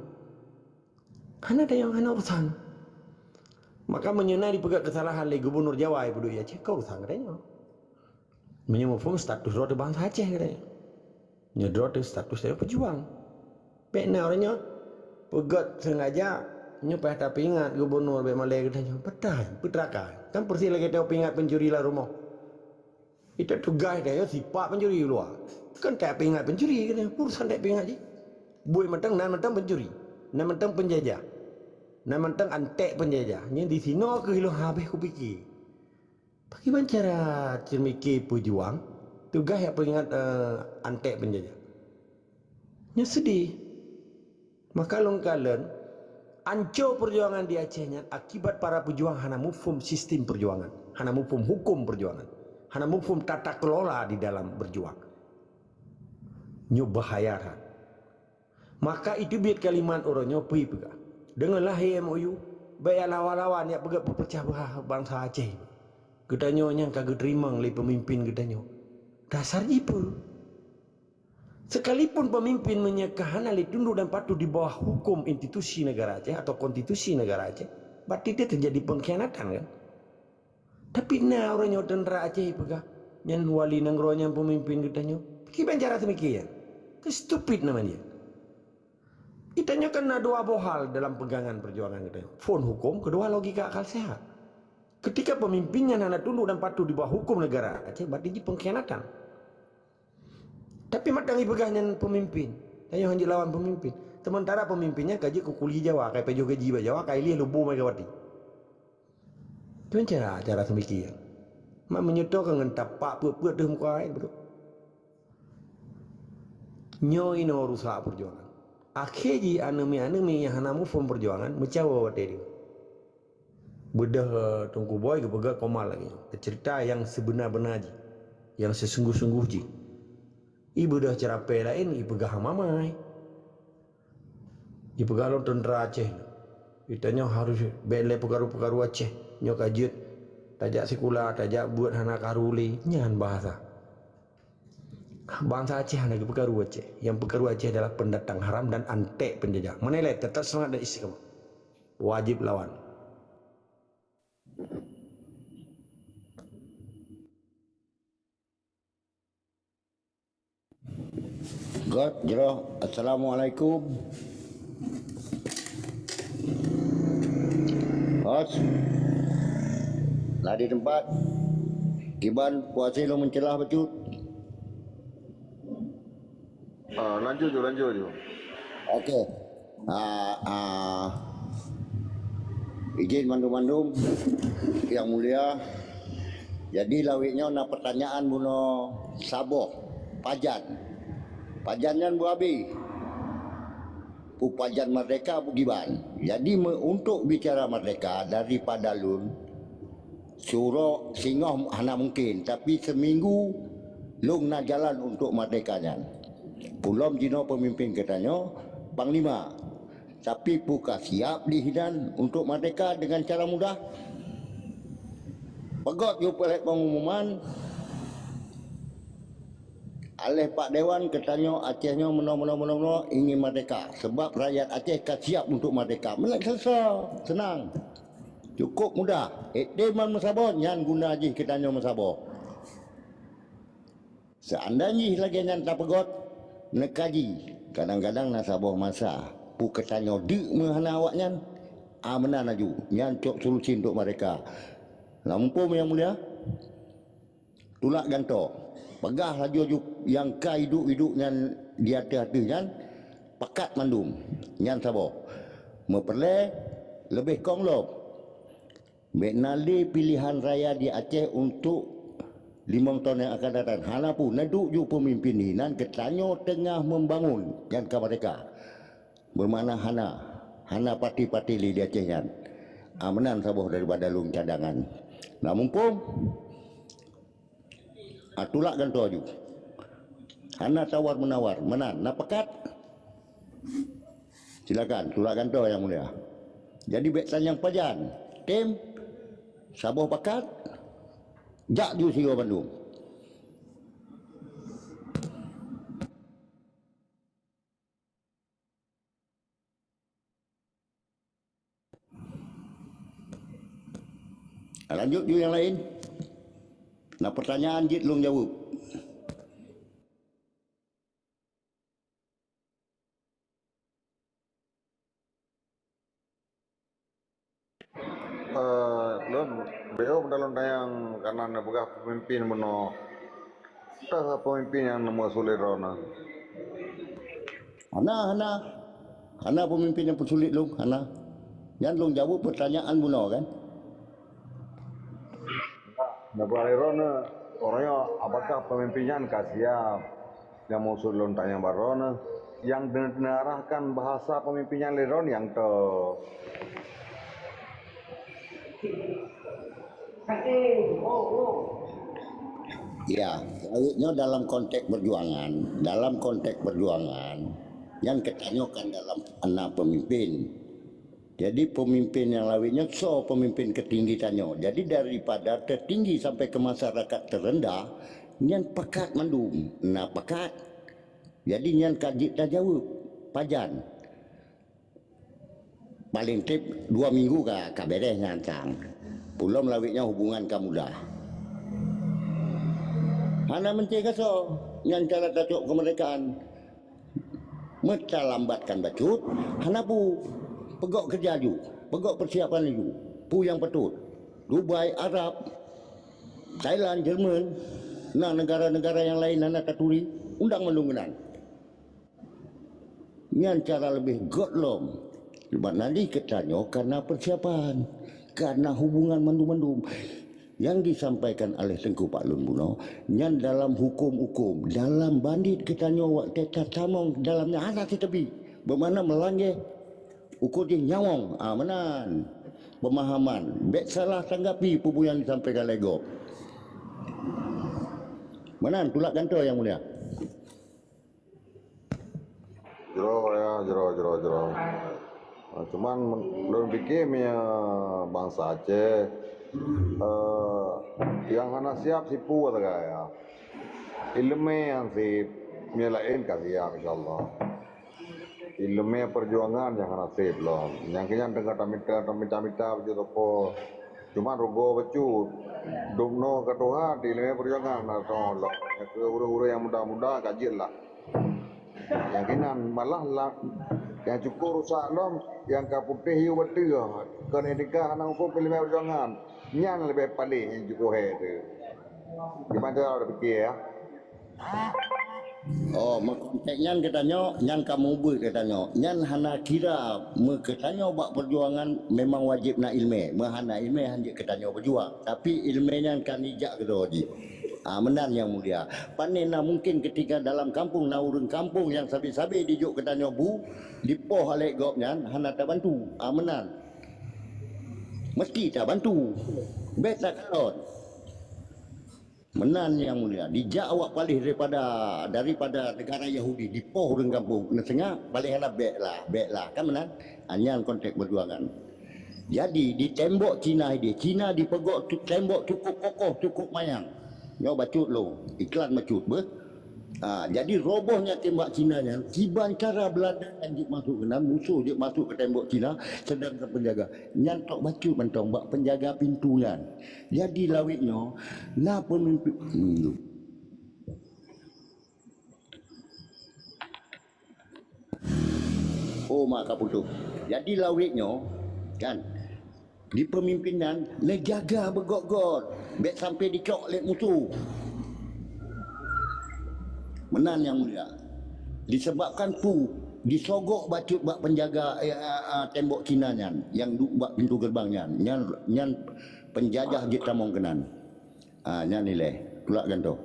Hana tanyoe, hana urusan. Maka meunyoe na jipeugah keusalahan lé gubernur Jawa nyang peuduek di Aceh, kon urusan geutanyoe. Meunyoe muphom status droe teuh bansa Aceh geutanyoe. Nyoe droe teuh status tanyoe peujuang. Bèk na uroe nyoe peugét seungaja nyoe payah tapeuingat gubernur bèk malèe geutanyoe. Peue teuma, peue teuma ka. Kan peuresis lagèe tapeuingat pencuri lam rumoh. Itu tugaih tanyoe sipak pencuri u luwa. Kan tapeuingat pencuri geutanyoe. Urusan tapeuingat jih. Buet mantong nan mantong pencuri. Nan mantong peunjajah. Nan mantong anték peunjajah. Nyan disinoe keuh lôn habéh kupike. Pakriban cara ceumike peujuang, tugaih jak peuingat, eh, anték peunjajah. Nyoe seudeh. Maka lôn kalon, anco peujuangan di Aceh nyan akibat para peujuang hana muphom sistem peujuangan, hana muphom huköm peujuangan, hana muphom tata kelola di dalam berjuang. Nyoe bahaya that. Maka iteubiet kalimat uroe nyoe peue peugah, "Deungon lahé M O U, bèk jak lawan-lawan jak peugét peupeucah beulah bansa Aceh. Geutanyoe nyang ka geuteurimong lé peumimpén geutanyoe." Dasar jih peue? Sekalipun peumimpén meunyoe ka hana lé tunduk dan patuh di bawah huköm institusi negara Aceh atau konstitusi negara Aceh, berarti dia terjadi pengkhianatan, kan? Tapi na uroe nyoe teuntra Aceh peugah, nyan wali nanggroe, nyan peumimpén geutanyoe. Kiban cara seumike nyan? Keu stupid nama dia. Geutanyoe kan na dua boh hal dalam pegangan perjuangan geutanyoe. Phon huköm, keudua logika akal sehat. Ketika peumimpén nyan hana tunduk dan patuh di bawah huköm negara Aceh, berarti jih pengkhianatan. Tapi mantong jipeugah nyan peumimpén, tanyoe hanjeuet lawan peumimpén. Sementara peumimpén nyan ka jeuet keu kuli Jawa, ka jipajoh gaji bak Jawa, ka jilieh lubu Megawati. Nyan cara, cara seumike. Mak meunyoe toh ka ngon tapak peuet-peuet teuh muka, eh, beutôi. Nyoe inoe rusak peujuangan. Akhé jih aneuk miet-aneuk miet nyang hana muphom peujuangan meucawo watèe deuh. Beudôh, eh, Teungku Boy geupeugah koma lagèe nyoe. Cerita nyang sibeuna-beuna jih, nyang sisunggoh-sunggoh jih. Ibeudôh ceurapée laén ipeugah mamai. Ipeugah lôn teuntra Aceh. Geutanyoe harôh bèk lé peukaru-peukaru Aceh. Nyoe ka jeuet tajak sikula, tajak beuet hana karu lé. Nyan bahasa. Bansa Aceh hana geupeukaru Aceh. Nyang peukaru Aceh adalah pendatang haram dan anték penjajah. Meunan lé, tetap semangat dan istiqamah. Wajib lawan. Göt jroh. Assalamualaikum. Hos. Na di teumpat. Kiban puasé lôn meuceulah bacut. Ah, lanjut ju, lanjut ju. Okey. Ah, ah, izin mandum-mandum yang mulia. Jadi, lawét nyoe na pertanyaan bunoe saboh, pajan. Pajan nyan beuabe. Peue pajan merdeka beugiban. Jadi, me-, untuk bicara merdeka daripada lôn, Siuroe singoh hana mungken, tapi seuminggu lôn na jalan untuk merdeka nyan. Ulôn jinoe peumimpén geutanyoe, panglima. Tapi peue ka siap di hinan untuk merdeka deungon cara mudah? Peugöt ju peulet pengumuman aleh Pak Dewan geutanyoe Aceh nyoe meunoe, meunoe, meunoe, meunoe ingin merdeka. Sebab rakyat Aceh ka siap untuk merdeka. Meunan selesai, seunang. Cukup mudah. Ék teuma meusaboh, nyan guna jih geutanyoe meusaboh. Seandai jih lagée nyan tapeugöt, neukaji, kadang-kadang na saboh masa, peue geutanyoe deuk meuhana awaknyan, a meunan laju, nyan cok solusi untuk mereka. Lam mumpung yang mulia, tulak gantoe. Peugah laju aju nyang ka iduek-iduek nyan di ateueh-ateueh nyan, pakat mandum. Nyan saboh. Meupeureulée leubeh kong lom. Bék na lé piléhan raya di Aceh untuk Limong thon nyang akan datang, hana peue, neuduek ju peumimpén hinan geutanyoe teungoh membangun nyan ka merdeka. Beumakna hana, hana pati-pati lé di Aceh nyan. Ah, meunan saboh daripada lôn cadangan. Nah, mumpung, ah, tulak gantoe ju. Hana tawar-menawar, meunan, na pakat? Silakan, tulak gantoe, Yang Mulia. Jadi, bék tanyong pajan. Tem, saboh pakat, jak ju sigoe bandum. Lanjut ju nyang laén. Na peutanyaan jeuet lôn jaweueb. Eh, lôn, B O, meudalom tanyong kanan neupeugah peumimpén bunoe. Toh peumimpén nyang neumeusulet droeneuh? Hana, hana. Hana peumimpén nyang peusulet lôn, hana. Nyan lôn jaweueb peutanyaan bunoe kan. Neupeugah lé droeneuh, uroe nyoe apakah peumimpén nyan ka siab? Nyang maksud lôn tanyong bak droeneuh, nyang neuarahkan bahasa peumimpén nyan lé droeneuh nyang toh. Ya, lawét nyoe dalam konteks perjuangan, dalam konteks perjuangan, nyan geutanyoe kan dalam na peumimpén. Jadi, peumimpén nyang lawét nyoe soe peumimpén keutinggi tanyoe. Jadi, daripada teutinggi sampai keu masyarakat teureundah, nyan pakat mandum, na pakat. Jadi, nyan ka jeuet tajaweueb, pajan. Paleng treb dua minggu ka, ka béreh nyan sang. Peulom lawét nyoe hubungan ka mudah. Hana meuntée gasoe, nyan cara tacok keumeurdekaan. Meutalambatkan bacut, hana peue. Peugok keureuja ju, peugok peusiapan laju. Peue nyang peutot? Dubai, Arab, Thailand, Jerman, na neugara-neugara nyang laén hana taturi, undang mandum keunan. Nyan cara leubeh göt lom. Sabab nanti geutanyoe kana peusiapan, kana hubungan mandum-mandum. Nyang disampaikan oleh Teungku Pak Lôn bunoe, nyan dalam huköm-huköm, dalam bandét geutanyoe watée tatamong dalam nyan hana siteubi, beumakna meulangée ukeue jih nyawöng, ah, meunan peumahaman. Bék salah tanggapi peue-peue nyang disampaikan lé gob. Meunan tulak gantoe, Yang Mulia. Jroh ya, jroh, jroh, jroh. Nah, cuman men-, lôn pike meunyoe bansa Aceh, eh, nyang hana siap sipu sagai ya. Ileumé nyang sip, meunyoe laén ka siap, insyaallah. Ileumé perjuangan nyang hana sip lom. Nyang keu nyan teungoh tamita, tamita-mita bak sapo. Cuman rugoe bacut. Dum noe ka tuha, ileumé perjuangan na soe lom. Nyang keu ureuëng-ureuëng nyang muda-muda ka jeuet lah. Nyang keunan malah la-, nyang cukôp rusak lom, nyang ka putéh yue bateuh, kon etika hana muphom peuleumé peujuangan. Nyan leubeh paléh nyang cukôp hék teuh. Gimana cara berpikir ya? Oh, meukonteks nyan geutanyoe, nyan ka mubuet geutanyoe. Nyan hana kira meugeutanyoe bak peujuangan memang wajéb na ileumé. Meuhana ileumé hanjeuet geutanyoe peujuang. Tapi ileumé nyan ka nijak keudroe jih. Ah, meunan Yang Mulia. Pane na mungkin keutika dalam kampung na ureuëng kampung nyang sabe-sabe dijok geutanyoe bu, dipoh alek gobnyan hana tabantu. Ah, meunan. Meusti tabantu. Bék takalon. Meunan Yang Mulia. Dijak awak paléh daripada, daripada negara Yahudi, dipoh ureuëng kampung. Neuseungah paléh hana bék lah, bék lah. Kan meunan? Ah, nyan konteks peujuangan. Jadi, di tembok Cina idéh, Cina dipeugok tu-, tembok cukup kokoh, cukup manyang. Nyoe bacut lôn, iklan bacut beuh. Ha, jadi robohnya tembok Cina nyan, kiban cara Belanda nyang jeuet masuk keunan, musoh jeuet masuk keu tembok Cina, sedangkan penjaga. Nyan tok bacut mantong bak penjaga pintu nyan. Jadi lawét nyoe, na peumimpin, hmm. Oh, mak ka putôh. Jadi lawét nyoe, kan, di peumimpin nyan, neujaga beugöt-göt, bék sampai dicok lé musoh. Meunan Yang Mulia. Disebabkan peue, disogok bacut bak penjaga, eh, eh, eh, tembok Cina nyan, nyang duek bak pintoe geureubang nyan, nyan, nyan penjajah jeuet tamong keunan. Ah, nyan ilée. Tulak gantoe.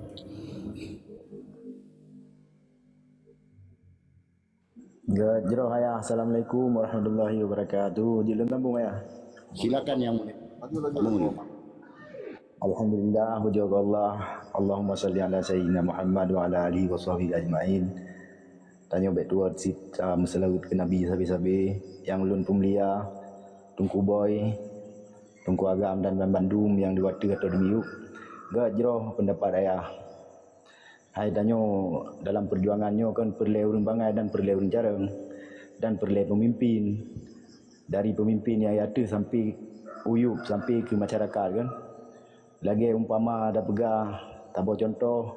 Geuet jroh ayah. Assalamualaikum warahmatullahi wabarakatuh. Jeuet lôn sambung ayah. Silakan yang mulia. Sambung dulu. Alhamdulillah, pujoe keu Allah. Allahumma shalli ala sayyidina Muhammad wa ala alihi wa sahbihi ajma'in. Tanyoe bèk tuwot cit, ah, meuseulaweuet keu Nabi sabe-sabe. Nyang lôn peumulia, Teungku Boy, Teungku Agam dan banmandum nyang di ateueh atau di miyueb. Geuet jroh peundapat ayah. Hai tanyoe dalam peujuangan nyoe kan peureulèe ureueng bangai dan peureulèe ureueng jareueng dan peureulèe peumimpin. Dari peumimpin nyang di ateueh sampai u yueb, sampai keu masyarakat kan. Lagèe umpama tapeugah, taboh cuntoh,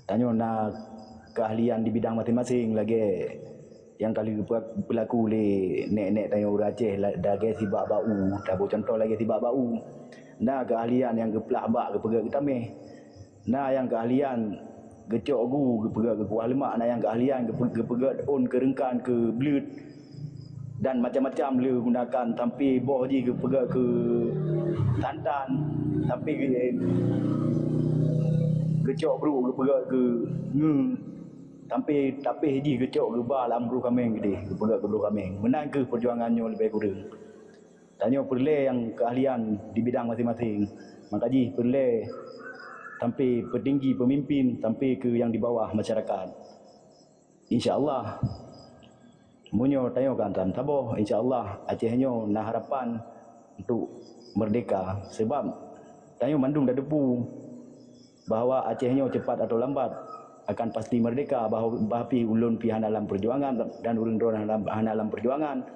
tanyoe na keuahlian di bidang maséng-maséng lagèe nyang ka lheueh geupeulaku lé nèk-nèk tanyoe ureueng Aceh la-, lagèe sibak bak u, taboh cuntoh lagèe sibak bak u. Na keuahlian nyang geuplah bak geupeugèt geutamèh. Na nyang keuahlian geucok gu geupeugèt geukuah leumak, na nyang keuahlian geupe-, geupeugèt ôn keu reungkan keu bleuet dan macam-macam le gunakan sampai boh jih geupeugèt keu santan, sampai geu-, geucok brok geupeugèt keu ngeue, sampai tapéh jih geucok geuba lam broh kaméng keudéh, geupeugèt keu broh kaméng. Meunan kheueh peujuangan nyoe leubeh kureueng. Tanyoe peureulèe nyang keuahlian di bidang maséng-maséng. Maka jih peureulèe sampai peutinggi peumimpin, sampai keu nyang di bawah masyarakat. Insya Allah, meunyoe tanyoe ka tam saboh, insya Allah Aceh nyoe na harapan untuk merdeka. Sebab tanyoe mandum tateupeue bahwa Aceh nyoe cepat atau lambat akan pasti merdeka, bah-, bah pih ulôn pih hana lam peujuangan dan ureueng droe hana, hana lam peujuangan.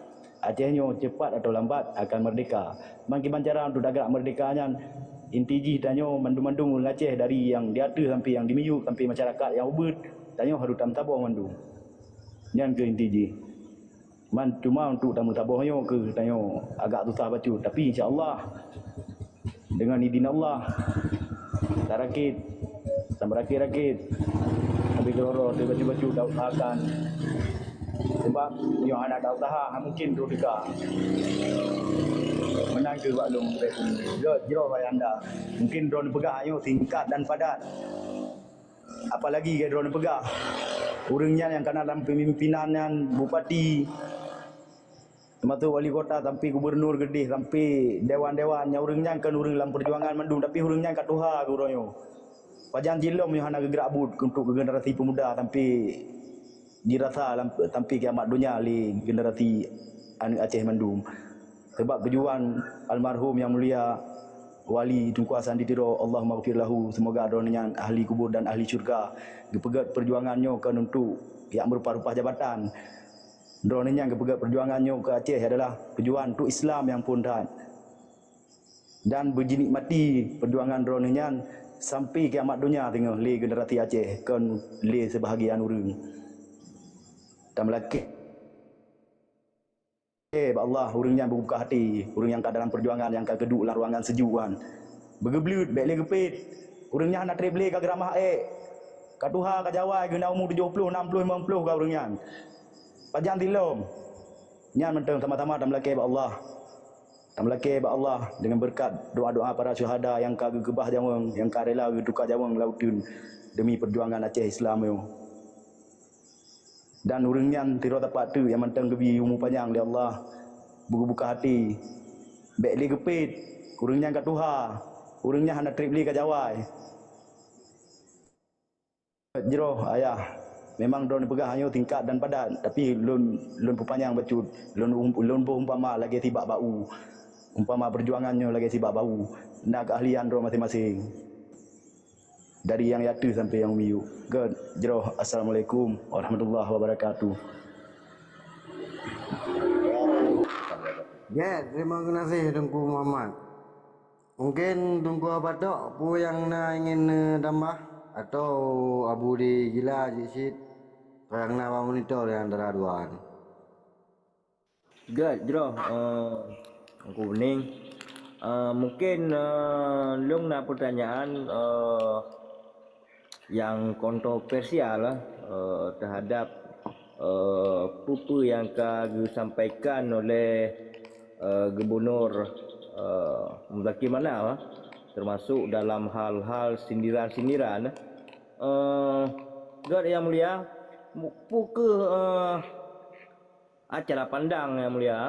Aceh nyoe cepat atau lambat akan merdeka. Ban kiban cara untuk tagak merdeka nyan, inti jih tanyoe mandum-mandum ureueng Aceh dari nyang di ateueh sampai nyang di miyueb sampai masyarakat nyang ubit, tanyoe harôh tam saboh mandum. Nyan kheueh inti jih. Man, cuma untuk tameusaboh nyoe kheueh tanyoe agak susah bacut, tapi insya Allah deungon idin Allah, tarakit, tameurakit-rakit, tapi keudroe-droe teubacut-bacut tausahakan. Sebab nyoe hana tausaha, hana mungkin droe teuka. Meunan kheueh bak lôn, geuet jroh ayah anda. Mungkin droeneuh peugah nyoe singkat dan padat. Apalagi gét droeneuh peugah, ureuëng nyan nyang kana lam peumimpinan nyan bupati, teumasok wali kota sampai gubernur keudeh, sampai dewan-dewan, nyang ureuëng nyan kon ureuëng lam peujuangan mandum, tapi ureuëng nyan ka tuha keu uroe nyoe. Pajan jih lom nyoe hana geugrak buet untuk generasi peumuda sampai jirasa lam, sampai kiamat donya lé generasi aneuk Aceh mandum. Sabab keujuan almarhum nyang mulia Wali Teungku Hasan di Tiro, Allahummaghfir lahu, seumoga droeneuh nyan ahli kubur dan ahli syurga, geupeugét peujuangan nyoe kon untuk jak meurumpah-rumpah jabatan. Droeneuh nyan geupeugét peujuangan nyoe keu Aceh adalah peujuangan untuk Islam nyang phon that. Dan beujinikmati peujuangan droeneuh nyan sampai kiamat donya singoh lé generasi Aceh, kon lé seubahagian ureuëng. Tameulakée bak Allah, ureuëng nyan beubuka hati, ureuëng nyang ka dalam peujuangan, nyang ka geuduek lam ruangan seujuk nyan. Beugeubleuet, bék lé geupét. Ureuëng nyan hana treb lé ka geuramah ék. Ka tuha, ka jawai, geuna umu tujoh ploh, nam ploh, limong ploh ka ureuëng nyan. Pajan jih lom. Nyan mantong sama-sama tameulakée bak Allah. Tameulakée bak Allah deungon beureukat doa-doa para syuhada nyang ka geukeubah nyawöng, nyang ka rela geutuka nyawöng lam uteuen deumi peujuangan Aceh Islam nyoe. Dan ureuëng nyan sidroe sapat teuk nyang mantong geubri umu panyang lé Allah, beugeubuka hati. Bék lé geupét, ureuëng nyan ka tuha, ureuëng nyan hana treb lé ka jawai. Jroh, Ayah, memang droeneuh peugah nyoe singkat dan padat, tapi lôn, lôn peupanyang bacut, lôn um-, lôn boh umpama lagée sibak bak u. Umpama peujuangan nyoe lagée sibak bak u, na keuahlian droe maséng-maséng. Dari nyang ateueh sampai nyang miyueb. Gét, jroh, assalamualaikum warahmatullahi wabarakatuh. Gét, terima kasih Teungku Muhammad. Mungkin Teungku Abatok peue nyang na ingin neutambah atau Abu di Gila jih cit nyang na bak monitor nyang dara dua nyoe. Gét jroh, eh, Teungku Beuning. Eh, mungkin, eh, lôn na peutanyaan, eh, nyang kontroversial, eh, terhadap, eh, peue-peue nyang ka geusampaikan oleh, eh, Gubernur, eh, Muzakir Manaf, eh. termasuk dalam hal-hal sindiran-sindiran. Eh, Gét Yang Mulia, pu-, peu kheueh, eh, ah, cara pandang Yang Mulia,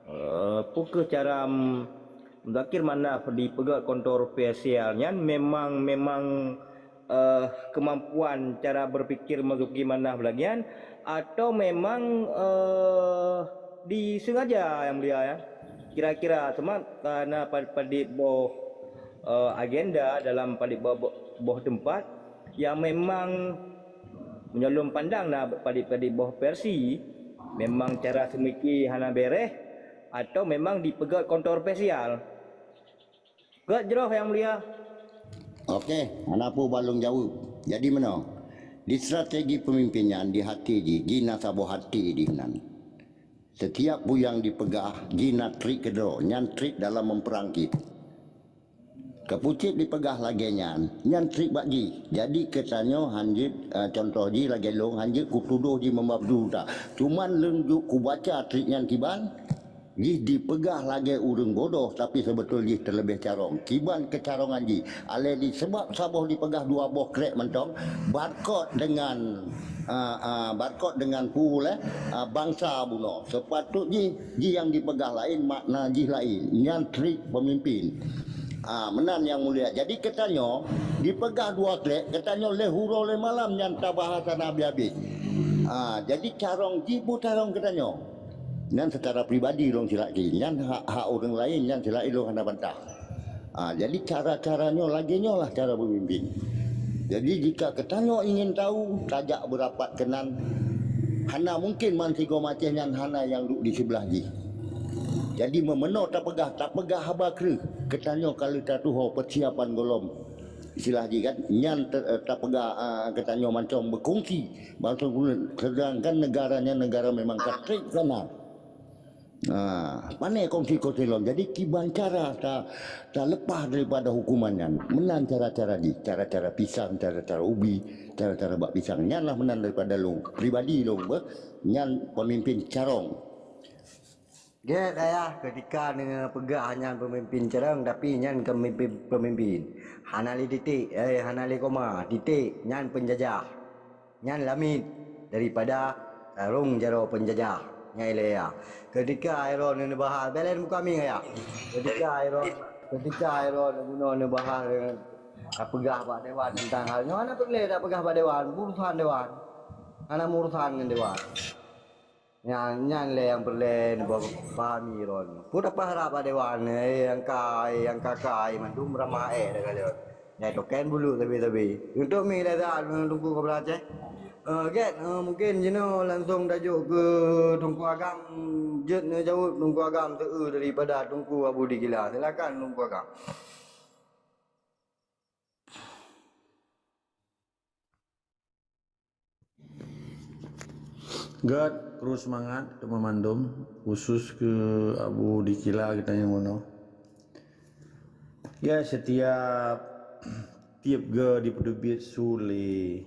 eh, peu kheueh cara, mm, Muzakir Manaf dipeugét kontroversial nyan memang, memang, eh, kemampuan cara berpikir Muzakir Manaf lagée nyan, atau memang, eh, disengaja Yang Mulia, ya? Kira-kira semat karena pad-, padit boh, eh, agenda dalam padit boh, boh, boh tempat yang memang meunyoe lôn pandang na padit-padit boh versi, memang cara seumiki hana bereh atau memang dipeugét kontroversial. Gét jroh Yang Mulia. Okey, hana peue balong jaweueb. Jadi meunoe, di strategi peumimpin nyan di hati jih, jih na saboh hati di nan. Setiap peue nyang dipeugah jih na trik keudroe, nyan trik dalam meupeurang jih. Keupucit dipeugah lagée nyan, nyan trik bak jih. Jadi geutanyoe hanjeuet, eh, cuntoh jih lagée lôn, hanjeuet kutudoh jih meubabdu that. Cuman lôn jok kubaca trik nyan kiban, jih dipeugah lagée ureuëng bodoh, tapi seubeutôi jih teuleubeh carông. Kiban keucarongan jih, alai di, seubab saboh dipeugah dua boh krek mantong, barcode dengan, ah, ah, barcode dengan peue lé, ah, bansa bunoe. Seupatut jih, jih nyang dipeugah laén, makna jih laén. Nyan trik peumimpin. Ah, meunan Yang Mulia. Jadi geutanyoe dipeugah dua krek, geutanyoe lhée uroe lhée malam nyan tabahasa na habéh-habéh. Ah, jadi carông jih beucarông geutanyoe. Nyan secara pribadi lôn silaki. Nyan hak, hak ureuëng laén, nyan silaki lôn hana bantah. Ah, jadi cara-cara nyoe lagée nyoe lah cara peumimpin. Jadi jika geutanyoe ingin tahu, tajak beurapat keunan. Hana mungkin man sigoe maceh nyan hana nyang duek di seubelah jih. Jadi meumeunoe tapeugah, tapeugah haba kreueh, geutanyoe ka lheueh tatuho peusiapan gohlom. Istilah jih kan, nyan te-, tapeugah, ah, geutanyoe mantong beukongsi bansa buleuen, sedangkan negara nyan negara memang ka trik sana. Ah, pane kongsi-kongsi lom. Jadi kiban cara ta, taleupah daripada hukuman nyan. Meunan cara-cara jih, cara-cara pisang, cara-cara ubi, cara-cara bak pisang. Nyan lah meunan daripada lôn pribadi lôn beh, nyan peumimpin carông. Gét ayah, keutika neupeugah nyan peumimpin carông, tapi nyan kon peumimpin, peumimpin. Hana lé titik, eh, hana lé koma, titik, nyan peunjajah. Nyan lamiet daripada karông jaroe peunjajah. Nyan ilée ya. Keutika Aaron neubaha, belen muka mi ya. Keutika Aaron, keutika Aaron bunoe neubaha, tapeugah bak dewan teuntang hal nyoe, hana peureulée tapeugah bak dewan, urusan dewan. Hana urusan ngon dewan. Nyan, nyan lé nyang peureulée neupahami droen. Peue tapeugah bak dewan, eh, nyang ka, eh, nyang ka, ka, eh, mandum ramah, eh, dah ka lewat. Nyai token bulu sabe-sabe. Untuk mi lé that, eh, Teungku Kobra Aceh. Eh, Gét, eh, mungkin jinoe langsong tajok keu Teungku Agam, jeuet neujaweueb Teungku Agam seu daripada Teungku Abu Dikila. Silakan Teungku Agam. Gét, kru seumangat teuma mandum, khusus keu Abu Dikila geutanyoe bunoe. Ya, setiap tiep geu dipeuteubiet su lé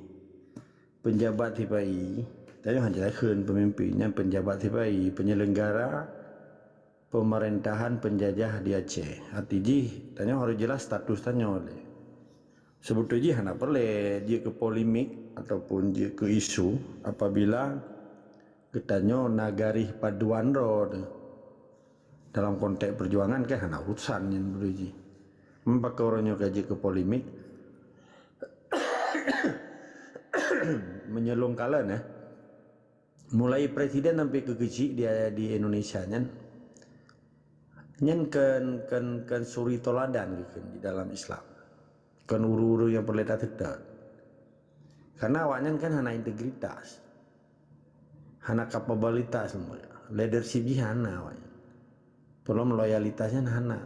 peunjabat sipa-i, tanyoe hana takheun peumimpin, nyan peunjabat sipa-i, peunyelenggara peumeurintah peunjajah di Aceh. Arti jih, tanyoe harôh jeulaih status tanyoe lé. Seubeutôi jih hana peureulée jeuet keu polemik ataupun jeuet keu isu apabila geutanyoe na garéh paduan droe teuh. Dalam konteks peujuangan kan hana urusan nyan beutôi jih. Meupakoe uroe nyoe ka jeuet keu polemik. Meunyoe lôn kalon, eh. Mulai presiden sampai keu keuchik di, di Indonesia nyan, nyan kon, kon, kon suri tauladan geukheun di dalam Islam. Kon ureuëng-ureuëng nyang peureulée taseutôt. Karena awaknyan kan hana integritas. Hana kapabilitas, leadership jih hana awaknyan. Peulom loyalitas nyan hana.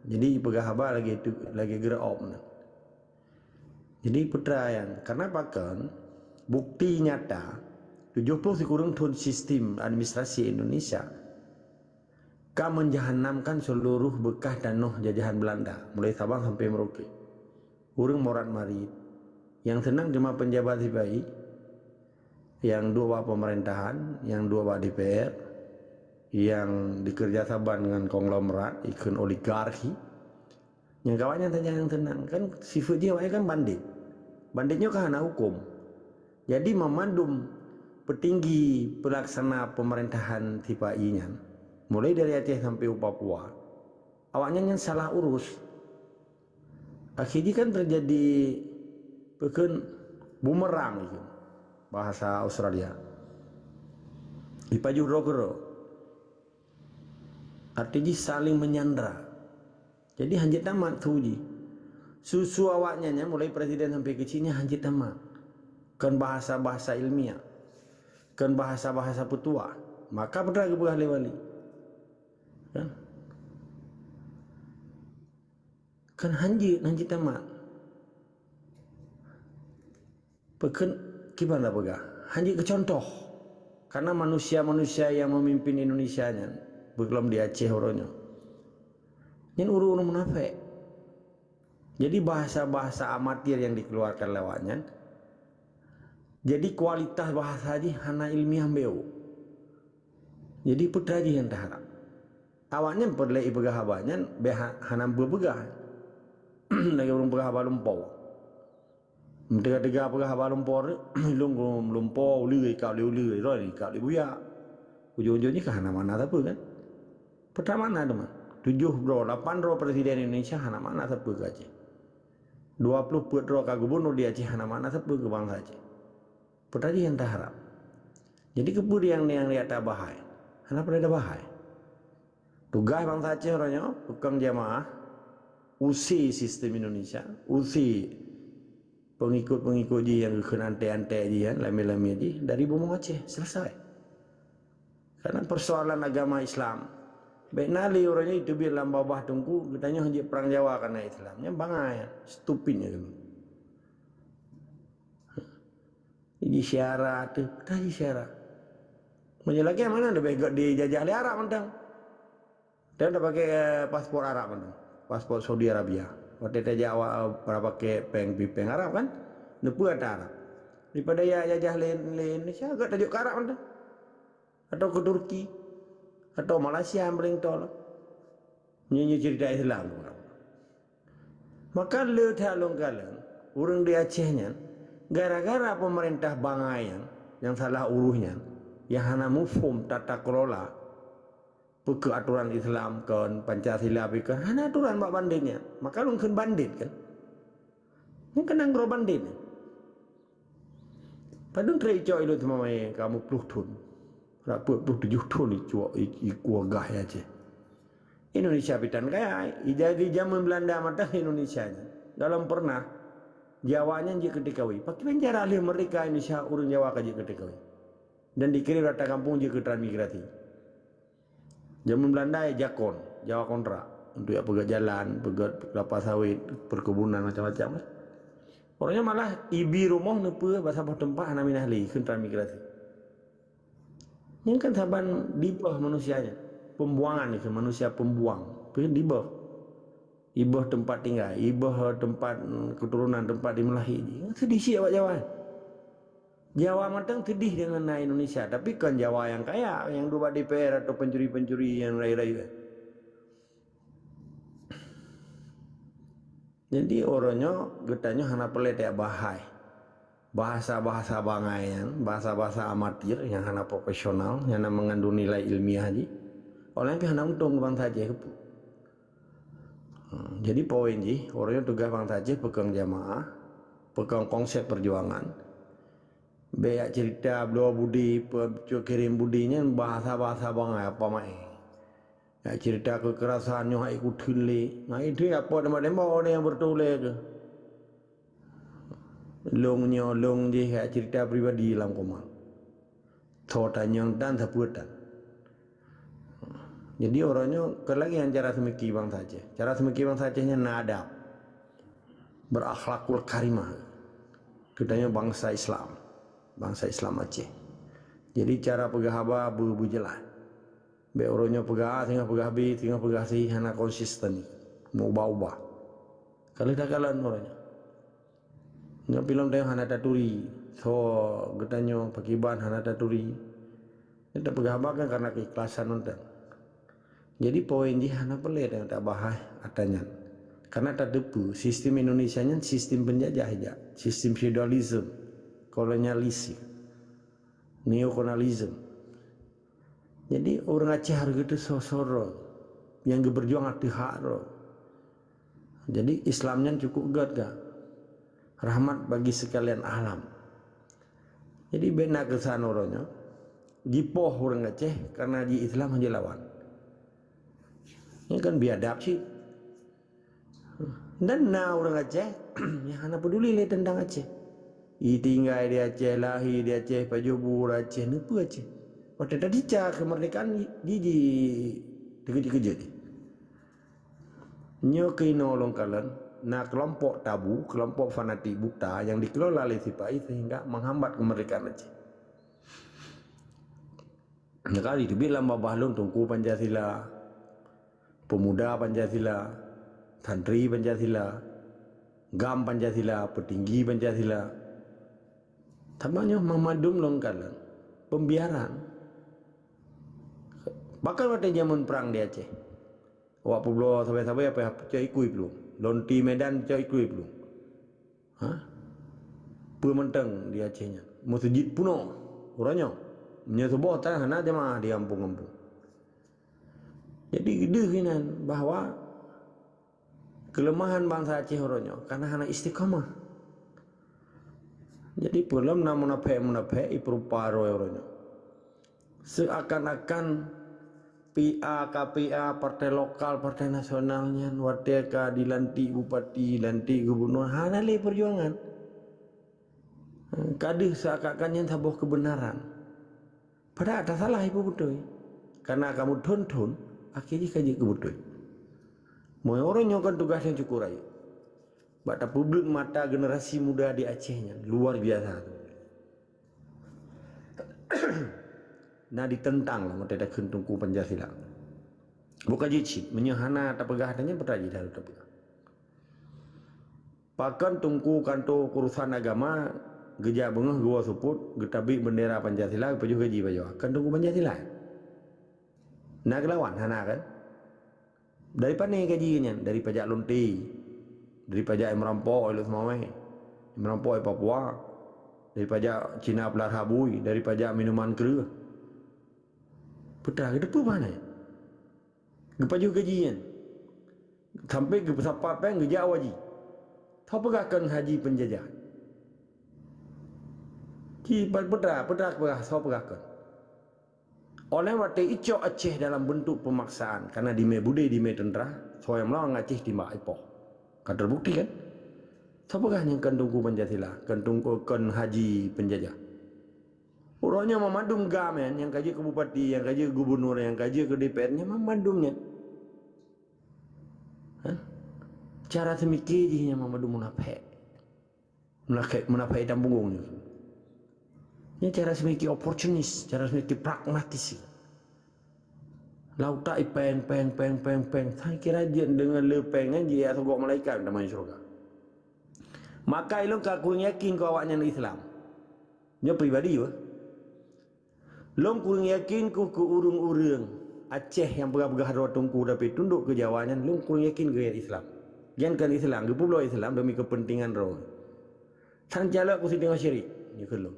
Jadi peugah haba lagée tu, lagée geureuop nyan. Jadi putra yang, karena pakon bukti nyata tujoh ploh sikureueng thon sistem administrasi Indonesia ka menjahanamkan seluruh bekas tanoh jajahan Belanda, mulai Sabang sampai Merauke. Ureuëng morat marit, nyang seunang cuma peunjabat sipa-i, nyang duek bak pemerintahan, nyang duek bak D P R, nyang dikeureuja saban ngon konglomerat, ikheun oligarki, Nyang awaknyan saja nyang seunang, kan sifeuet jih awaknyan kan bandét. Bandét nyoe kan hana huköm. Jadi meumandum peutinggi peulaksana peumeurintahon sipa-i nyan, mulai dari Aceh sampai u Papua, awaknyan nyan salah urus. Akhé jih kan teujadi peukheun bumerang, bahasa Australia. Ipajoh droe keudroe. Arti jih saling menyandera. Jadi hanjeuet tamat su jih. Su-su awaknyan nyan mulai presiden sampai keuchik nyan hanjeuet tamat. Kon bahasa-bahasa ilmiah. Kon bahasa-bahasa peutuah. Maka peue geupeugah lé wali. Kan? Kan hanjeuet, hanjeuet tamat. Peukheun kiban tapeugah, hanjeuet keucuntoh. Karena manusia-manusia nyang memimpin Indonesia nyan, beuglom di Aceh uroe nyoe, nyan ureuëng-ureuëng munafék. Jadi bahasa-bahasa amatir nyang dikeluarkan lé awaknyan, jadi kualitas bahasa jih hana ilmiah beu. Jadi peue teuma jih nyang taharab. Awaknyan peureulée ipeugah haba nyan bék ha-, hana beupeugah. Lagée ureuëng peugah haba lumpoe. Meuteuga-teuga peugah haba lumpoe, lôn lumpoe uleue, ikab lé uleue, droe ikab lé buya. Ujong-ujong jih ka hana makna sapeue kan? Peue teuma makna teuma. Tujoh droe, lapan droe presiden Indonesia hana makna sapeue keu Aceh. Dua ploh peuet droe ka gubunur di Aceh hana makna sapeue keu bansa Aceh. Peue teuma jih nyang taharab. Jadi keupeue nyang, nyang, nyang tabahai? Hana peue tabahai. Tugaih bansa Aceh uroe nyoe peukong jamaah, usé sistem Indonesia, usé pengikut-pengikut jih nyang geukheun anték-anték jih nyan, lamé-lamé jih dari bumoe Aceh, selesai. Karena persoalan agama Islam, bék na lé uroe nyoe iteubiet lam babah teungku, geutanyoe hanjeuet perang Jawa karena Islam. Nyan bangai, stupid nyan. Jih syara teuh, peue teuma jih syara. Meunyoe lagée mana leubeh gét dijajah lé Arab mantong. Dan dah pakai, eh, paspor Arab mantong. Paspor Saudi Arabia. Watée tajak awak, eh, pada pakai péng, péng Arab kan? Neupeu ata Arab. Daripada ya jajah lé, lé Indonesia, gét tajok keu Arab mantong. Atau keu Turki. Atau Malaysia yang paling tol. Nyoe, nyoe cerita Islam. Maka le that lôn kalon, ureuëng di Aceh nyan, gara-gara pemerintah bangai nyan, nyang salah urus nyan, nyang hana muphom tata kelola, peue keuh aturan Islam kon, Pancasila pih kon, hana aturan bak bandét nyan. Maka lôn kheun bandét kan? Nyan kan nanggroe bandét nyan. Padum trép icok ilôn teuma kamoe ploh thon. Rap peuet ploh tujoh thon icok i-, ikua gah ya Aceh. Indonesia pitan kaya, ija di jameun Belanda mantong Indonesia nyan. Dalam pernah, Jawa nyan jeuet keu T K W. Pakriban cara lheueh merdeka Indonesia ureuëng Jawa ka jeuet keu T K W. Dan dikirim rata kampung jeuet keu transmigrasi. Jameun Belanda ya jakon, Jawa kontrak. Untuk ya peugét jalan, peugét kelapa sawit, perkebunan macam-macam. Uroe nyoe malah ibi rumoh neupeu bak saboh teumpat hana minah lé kheun transmigrasi. Nyan kan saban dibeuh manusia nyan. Pembuangan itu manusia pembuang. Kheun dibeuh. Ibeuh teumpat tinggai, ibeuh teumpat, mm, keturunan teumpat dimeulahé jih. Sedih cit awak Jawa. Jawa mantong sedih dengan na Indonesia, tapi kon Jawa nyang kaya, nyang duek bak D P R atau pencuri-pencuri nyang rayeuk-rayeuk. Jadi uroe nyoe geutanyoe hana peureulée tajak bahai. Bahasa-bahasa bangai nyan, bahasa-bahasa amatir nyang hana profesional, nyang hana mengandung nilai ilmiah jih. Awaknyan pih hana untông keu bansa Aceh keupeue. Hmm, jadi poin jih, uroe nyoe tugaih bansa Aceh peukong jamaah, peukong konsep perjuangan. Bék jak cerita bloe budi, peucok kirém budi nyan bahasa-bahasa bangai apa maé. Jak cerita kekerasan nyoe hai kutheun lé. Ngai thon apa tembak-tembak ureuëng nyang beutôi lé tu. Lông nyoe lông jih jak cerita pribadi lam koma. Tho tanyong tan sapeue tan. Jadi uroe nyoe kon lagée nyan cara seumiki bansa Aceh. Cara seumiki bansa Aceh nyan na adab. Berakhlakul karimah. Geutanyoe bansa Islam. Bansa Islam Aceh. Jadi cara peugah haba beu-, beujeulaih. Bék uroe nyoe peugah A, singoh peugah B, singoh peugah C, hana konsisten. Meuubah-ubah. Ka lheueh takalon uroe nyoe. Nyoe pih lom tanyoe hana taturi. Soe geutanyoe pakriban hana taturi. Nyoe tapeugah haba kan karena keikhlasan mantong. Jadi poin jih hana peureulée tanyoe tabahas atra nyan. Karena tateupeue sistem Indonesia nyan sistem penjajah jak, sistem feudalisme, kolonialisme, neokolonialisme. Jadi ureuëng Aceh hareuga teuh soe-soe droe nyang geupeurjuang ateueh hak droe. Jadi Islam nyan cukup gét ka. Rahmat bagi sekalian alam. Jadi bena keusan uroe nyoe jipoh ureuëng Aceh karena ji Islam hana jilawan. Ini kan biadab cit. Dan na ureuëng Aceh nyang hana peduli lé teuntang Aceh. Itinggai di Aceh, lahé di Aceh, pajoh bu di Aceh, neupeu Aceh. Watée tadica kemerdekaan, jiji teukeujot-keujot. Nyoe keunoe lôn kalon na keulompok tabu, keulompok fanatik buta nyang dikelola lé sipai sehingga menghambat kemerdekaan Aceh. Nyang ka jiteubiet lam babah lôn Teungku Pancasila, pemuda Pancasila, santri Pancasila, GAM Pancasila, petinggi Pancasila. Teuma nyoe mandum lôn kalon pembiaran. Bahkan watée jameun prang di Aceh, awak peubloe sabe-sabe apa peucok iku iplueng. Lonti Medan peucok iku iplueng. Ha? Peue mantong di Aceh nyan. Meuseujid punoh. Uroe nyoe. Meunyoe suboh tan hana jamaah di gampông-gampông. Jadi deuh inan bahwa keuleumahan bansa Aceh uroe nyoe karena hana istiqamah. Jadi peulom na munafék-munafék ipeurupa droe uroe nyoe. Seuakan-akan P A ka P A, partai lokal, partai nasional nyan watée ka dilantik bupati, lantik gubunur, hana lé perjuangan. Ka deuh seuakan-akan nyan saboh keubeunaran. Padahai ata salah ipeubeutôi. Karena kamoe thon-thon, akhé jih ka jeuet keu beutôi. Meunyoe uroe nyoe kan tugaih nyang cukup rayeuk. Bak tapeubeuet mata generasi muda di Aceh nyan luar biasa. Na ditentang lah mata takheun Teungku Pancasila. Bukan jeuet cit, meunyoe hana tapeugah tanyoe peue jih harôh tapeugah. Pakon Teungku kanto keurusan agama geujak beungoh geuwoe seupôt, geutabiet bendera Pancasila, geupajoh gaji pajoh? Kan Teungku Pancasila. Na geulawan hana kan? Dari pane gaji nyan? Dari pajak lonte, dari pajak nyang meurampok i Lhokseumawe, nyang meurampok i Papua, dari pajak Cina peulara bui, dari pajak minuman kreueh. Peue teuma geuteupeue pane? Geupajoh gaji nyan. Sampai geupeusapa péng geujak u haji. Soe peugah kon haji penjajah? Ci peue teuma, peue teuma peugah, soe peugah kon? Óh lheueh watée icok Aceh dalam bentuk pemaksaan, karena dimé budé, dimé teuntara, soe nyang meulawan Aceh timbak ipoh. Ka terbukti kan? Soe peugah nyang kon Teungku Pancasila, kon Teungku, kon haji penjajah? Uroe nyoe mandum GAM nyan, nyang ka jeuet keu bupati, nyang ka jeuet gubunur, nyang ka jeuet keu D P R, nyan mandum nyan. Hah? Cara seumike jih nyan mandum munafék. Munafék, munafék itam punggong nyoe. Nyan cara seumike oportunis, cara seumike pragmatis. Lam utak ipéng, péng, péng, péng, péng. Saya kira jeuet deungon le péng nyan jih sogok malaikat tamong syeuruga. Maka ilôn ka kureueng yakin keu awaknyan Islam. Nyoe pribadi bah. Lôn kureueng yakin keu, keu ureuëng-ureuëng Aceh nyang peugah-peugah droe Teungku tapi tundok keu Jawa nyan, lôn kureueng yakin geuh Islam. Nyan kon Islam, geupeubloe Islam demi keupeuntengan droe. Sang calok keu sidroe syirik, nyoe kheun lôn.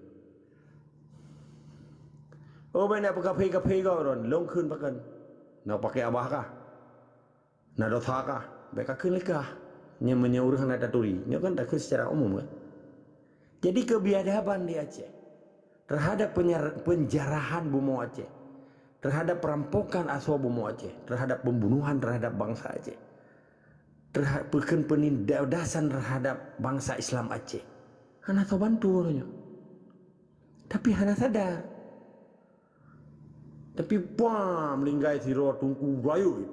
Oh, bèk na peukaphé-kaphé gob droe, lôn kheun pakon. Na paké abah kah? Na dosa kah? Bèk kakheun lé kah. Nyoe meunyoe ureuëng hana taturi, nyoe kan takheun secara umum kan. Jadi keubiadaban di Aceh terhadap penyar-, penjarahan bumoe Aceh, terhadap perampokan asoe bumoe Aceh, terhadap pembunuhan terhadap bangsa Aceh, terha-, peukheun penindasan terhadap bangsa Islam Aceh. Hana soe bantu uroe nyoe. Tapi hana sadar. Tapi pam linggai sidroe Teungku rayeuk.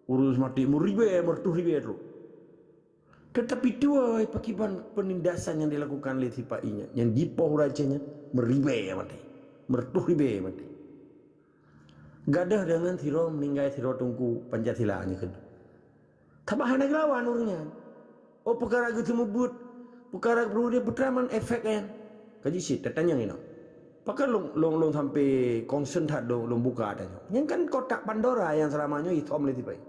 Ureuëng maté meuribèe, meureutoh ribèe trok. Tetapi tuwai pakiban penindasan nyang dilakukan lé sipa-i nyan, nyang jipoh ureuëng Aceh nyan meuribèe maté, meureutoh ribèe maté. Gadôh deungon sidroe meuninggai sidroe Teungku Pancasila nyan keunoe. Tapi hana geulawan ureuëng nyan. Oh, peukara geuseumeubeuet, peukara geupeurudeh peuteuman efek nyan. Kaji cit tatanyong inoe. Pakon lôn, lôn, lôn sampai concern that lôn, lôn buka tanyoe. Nyan kan kotak Pandora nyang seulama nyoe isom lé sipa-i.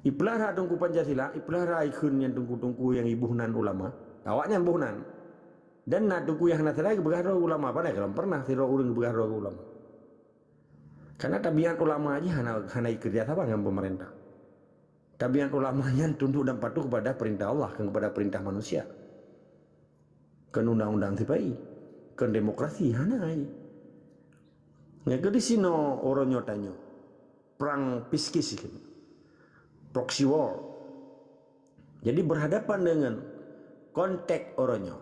Ipeulara teungku Pancasila, ipeulara ikheun nyan teungku-teungku nyang iboh nan ulama. Awaknyan boh nan. Dan na teungku nyang hana sadar geupeugah droe ulama, padahai kalon pernah sidroe ureuëng geupeugah droe ulama. Karena tabiat ulama jih hana, hana ikeureuja saban ngon pemerintah. Tabiat ulama nyan tunduk dan patuh kepada perintah Allah, bukan kepada perintah manusia. Kon undang-undang sipai, kon demokrasi, hana ai. Nyang keu di sinoe uroe nyoe tanyoe, prang piskis, proxy war. Jadi berhadapan dengan konteks uroe nyoe,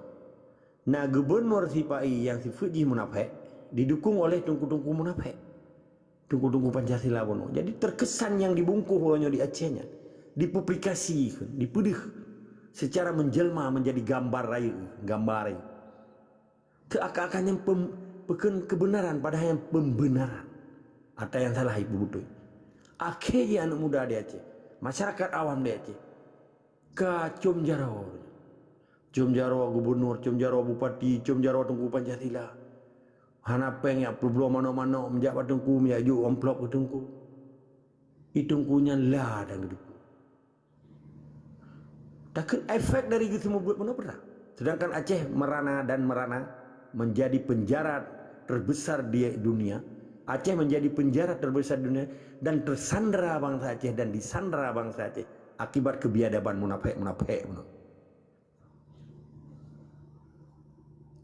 na gubernur sipai nyang sifeuet jih munafék, didukung oleh teungku-teungku munafék. Teungku-teungku Pancasila bunoe. Jadi terkesan nyang dibungkôh uroe nyoe di Aceh nyan, dipublikasi, dipeudeuh secara menjelma menjadi gambar rayeuk, gambar rayeuk. Keuakan-akan nyang pem-, peukheun keubeunaran padahai nyang peumbenaran. Ata nyang salah ipeubeutôi. Akhé jih aneuëk muda di Aceh, masyarakat awam di Aceh, ka com jaroe. Com jaroe gubernur, com jaroe bupati, com jaroe teungku Pancasila. Hana péng jak peubloe manok-manok, meujak bak teungku, meujak jok amplop keu teungku. I teungku nyan la dan geuduku. Takheun efek dari geuseumeubeuet bunoe peurah. Sedangkan Aceh merana dan merana menjadi penjara terbesar di dunia. Aceh menjadi penjara terbesar di dunia dan tersandera bangsa Aceh dan disandera bangsa Aceh akibat kebiadaban munafék-munafék bunoe.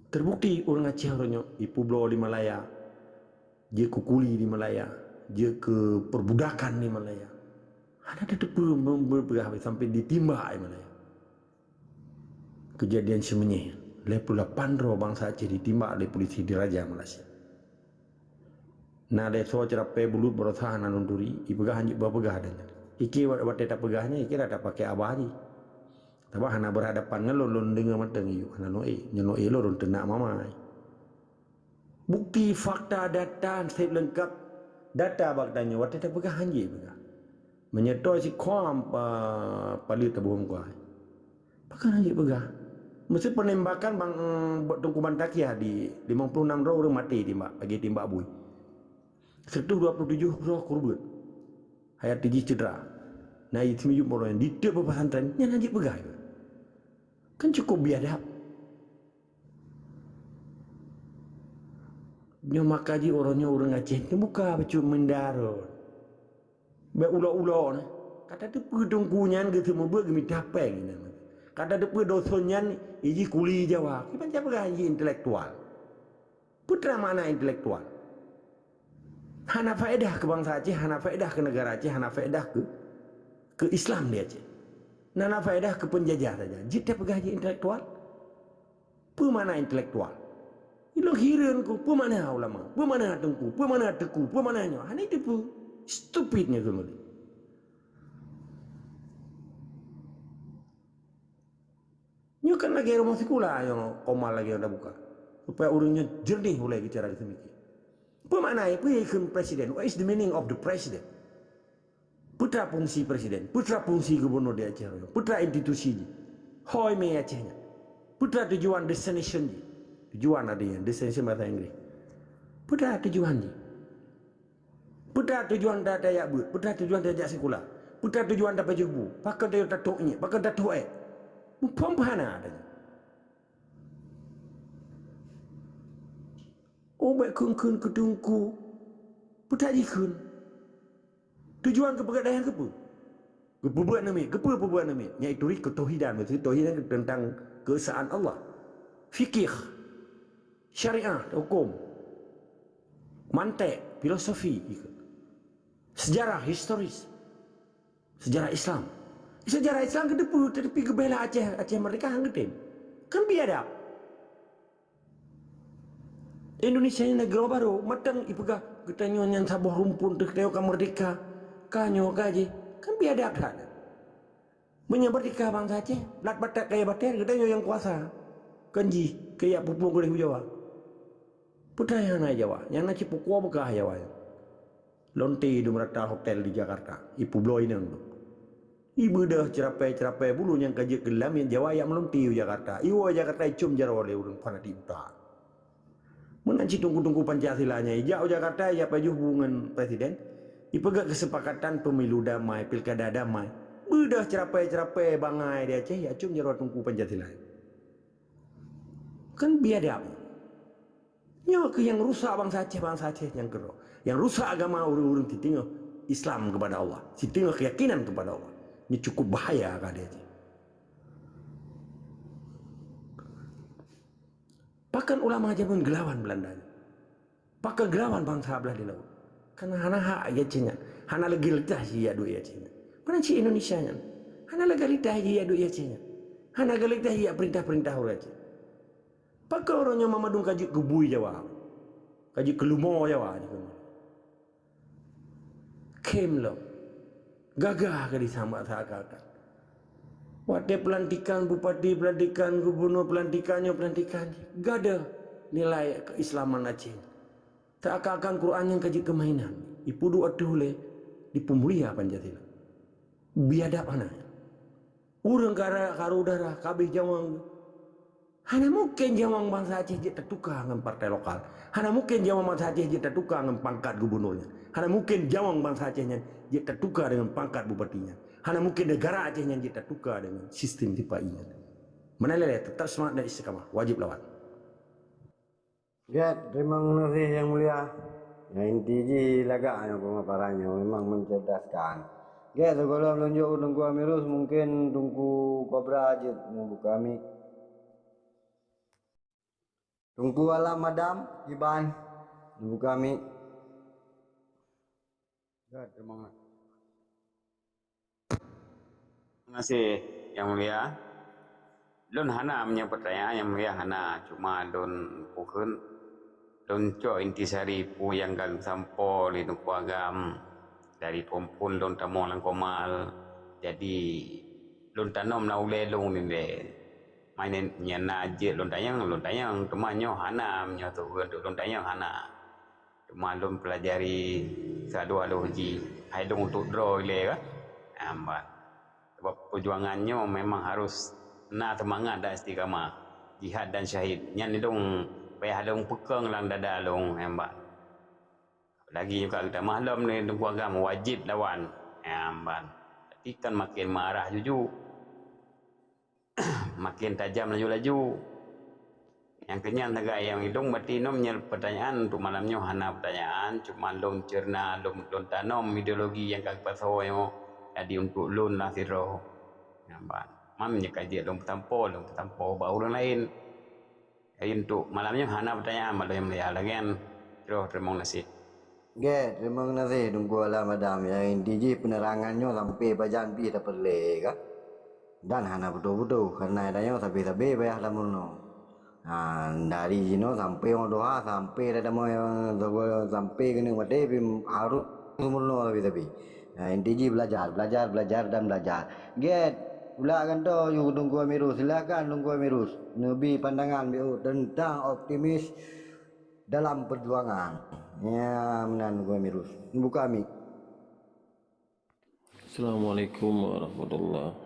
Terbukti ureuëng Aceh uroe nyoe ipeubloe di Malaya, jeuet keu kuli di Malaya, jeuet keu perbudakan di Malaya. Hana tateupeue meupeugah sampai ditimbak di Malaya. Keujadian seumenyeh, lhée ploh lapan droe bansa Aceh ditimbak lé polisi Diraja Malaysia. Na lé soe ceurapée bulut baroesa hana lôn turi, ipeugah hanjeuet peugah dan nyan. Ikei watée tapeugah nyan, ikei rata pakai abah jih. Sabab hana berhadapan ngon lôn, lôn deungoe mantong iyup, hana lôn ék. Nyoe lôn ék lôn teunak mamai. Bukti, fakta, data, seb leungkab data bak tanyoe, watée tapeugah hanjeuet peugah. Meunyoe toe sikhoe pa-, paleut taboh muka. Pakon hanjeuet peugah? Meuseu peunembakan bang, Teungku Bantaqiah di limong ploh nam droe ureuëng maté timbak, lagée timbak bui. Seratus dua puluh tujuh droe keureubeuen. Hayati jih cedera. Na ié teumiyueb uroe nyan di teuk pesantren, nyan hanjeuet peugah. Kan cukup biadab. Nyoe maka jih uroe nyoe ureuëng Aceh teubuka bacut meudarot. Bék ulok-ulok na. Ka tateupeue teungku nyan geuseumeubeuet geumita péng inan. Ka tateupeue doson nyan ijih kuli Jawa. Kiban cara peugah jih intelektual. Peue teuma makna intelektual? Hana faedah keu bansa Aceh, hana faedah keu negara Aceh, hana faedah keu, keu Islam di Aceh. Hana faedah keu peunjajah saja. Jeuet tapeugah jih intelektual? Peue makna intelektual? Ilong hireuen ku, peue makna ulama? Peue makna teungku? Peue makna teuku? Peue makna nyoe? Hana iteupeue. Stupid nyoe keuneuk. Nyoe kan lagée rumoh sikula nyang komal lagée nyang tabuka. Supaya ureuëng nyoe jernih ulée bicara geuseumiké. Peue makna, peue ikheun presiden? What is the meaning of the president? Peue teuma fungsi presiden? Peue teuma fungsi gubernur di Aceh Rayong? Peue teuma institusi jih? Hôi mé Aceh nyan. Peue teuma tujuan, destination jih? Tujuan artinya, destination bahasa Inggris. Peue teuma tujuan jih? Peue teuma tujuan ta-, tajak beuet? Peue teuma tujuan tajak sikula? Peue teuma tujuan tapajoh bu? Pakon tajak tatok iék? Pakon tatok ék? Muphom peue hana tanya. Oh, bék kheun-kheun keu teungku. Peue teuma jikheun? Tujuan keupeugah dayah keupeue? Keupeubeuet aneuk miet, keupeue peubeuet aneuk miet? Nyang ituri ketauhidan, maksud tauhidan tentang keesaan Allah. Fikih, syariah, hukum, mantek, filosofi, sejarah, historis, sejarah Islam. Sejarah Islam geuteupeue, tetapi geubela Aceh, Aceh Merdeka han geutem. Kan biadab. Indonesia nyoe nanggroe barô, mantong ipeugah geutanyoe nyan saboh rumpun teuh geutanyoe ka merdeka, ka nyoe ka jih, kan biadab that. Meunyoe merdeka bansa Aceh, blat batat kayée batée, geutanyoe nyang kuasa, kan jih keu jak peupueng keudeh u Jawa. Peue teuma nyang na Jawa, nyang na cit peukoe beukah Jawa nyan. Lonte di meurata hotel di Jakarta, ipeubloe inong tu. Ibeudôh ceurapée-ceurapée bulu nyang ka jeuet keu lamiet Jawa jak meulonte u Jakarta. Iwoe Jakarta icom jaroe lé ureuëng fanatik buta. Meunan cit teungku-teungku Pancasila nyan ijak u Jakarta, ijak pajoh bu ngon presiden, ipeugét keusepakatan pemilu damai, pilkada damai. Beudôh ceurapée-ceurapée bangai di Aceh, ya, acum jaroe Teungku Pancasila. Kan biadab. Nyoe keuh nyang rusak bansa Aceh, bansa Aceh nyang keudroe. Nyang rusak agama ureuëng-ureuëng siteungoh Islam kepada Allah, siteungoh keyakinan kepada Allah. Ini cukup bahaya ka di Aceh. Pakon ulama jameun geulawan Belanda nyan? Pakon geulawan bansa blah di laôt? Kan hana hak di Aceh nyan. Hana lagée leutah jih jak duek di Aceh nyan. Meunan cit Indonesia nyan. Hana lagée leutah jih jak duek di Aceh nyan. Hana lagée leutah jih jak peurintah-peurintah ureuëng Aceh. Pakon uroe nyoe mandum ka jeuet keu bui Jawa? Ka jeuet keu lumo Jawa jih keunoe. Khém lom. Gagah ka disambot seakan-akan. Watée peulantikan bupati, peulantikan gubunur, peulantikan nyoe, peulantikan jih, gadôh nilai keislaman Aceh. Seakan-akan Quran nyan ka jeuet keu mainan. Ipeuduek ateueh ulée, dipeumulia Pancasila. Biadab hana. Ureuëng ka raya karu darah, ka habéh nyawöng. Hana mungken nyawöng bansa Aceh jeuet tatuka ngon partai lokal. Hana mungken nyawöng bansa Aceh jeuet tatuka ngon pangkat gubunur nyan. Hana mungken nyawöng bansa Aceh nyan jeuet tatuka deungon pangkat bupati nyan. Hana mungken negara Aceh nyan jeuet tatuka deungon sistem sipa-i nyan. Meunan lé, teutap seumangat dan istiqamah. Wajéb lawan. Gét, teurimong geunaséh nyang mulia. Nyang inti jih lagak nyoe peumaparan nyoe memang mencerdaskan. Gét, sigohlom lôn jok u Teungku Amirus, mungken Teungku Kobra jeuet neubuka mik. Teungku Alam Adam, kiban, neubuka mik. Gét, teurimong. Terima kasih, Yang Mulia. Lôn hana meunyoe pertanyaan, Yang Mulia, hana. Cuma lôn peukheun, lôn cok intisari peue nyang ka geusampoe lé Teungku Agam dari phon-phon lôn tamong lam komal. Jadi, lôn tanom lam ulée lôn nilai. Meunyoe na jeuet lôn tanyong, lôn tanyong. Teuma nyoe hana, meunyoe teuh lôn tanyong, hana. Teuma lôn peulajari sadoe-doe jih, hai lôn untuk droe ilée kan. Nyan ban. Sabab peujuangan nyoe memang harus na seumangat dan istiqamah, jihad dan syahid. Nyan lôn payah lôn peukong lam dada lôn, nyan ban. Apalagi nyoe ka geutamah lom lé Teungku Agam, wajéb lawan, nyan ban. Tapi kan makin meuarah juju. Makin tajam laju-laju. Nyang keunyan sagai nyang idong bati nom nyan pertanyaan untuk malam nyoe hana pertanyaan, cuma lôn cerna, lôn, lôn tanom ideologi nyang ka geupasoe nyoe jadi untuk lôn lah sidroe. Nyan ban. Man nyang ka jeuet lôn peusampoe, lôn peusampoe bak ureuëng laén. Jadi untuk malam nyoe hana pertanyaan, malam nyang mulia lagée nyan. Terus, terima kasih. Gét, teurimong geunaséh Teungku Alam Adam. Nyang inti jih peunerangan nyoe sampai pajan pih tapeureulée ka. Dan hana putôh-putôh, kareuna tanyoe sabe-sabe payah tameurunoe. Ha, dari jinoe sampai ngon doha, sampai tatamong sampai keuneuk maté pih harôh tameurunoe sabe-sabe. Ha, inti jih belajar, belajar, belajar dan belajar. Gét, pula gantoe ju Teungku Amirus, silakan Teungku Amirus neubi pandangan miseue teuntang optimis dalam perjuangan. Ya, meunan Gua Mirus. Buka mik. Assalamualaikum warahmatullahi.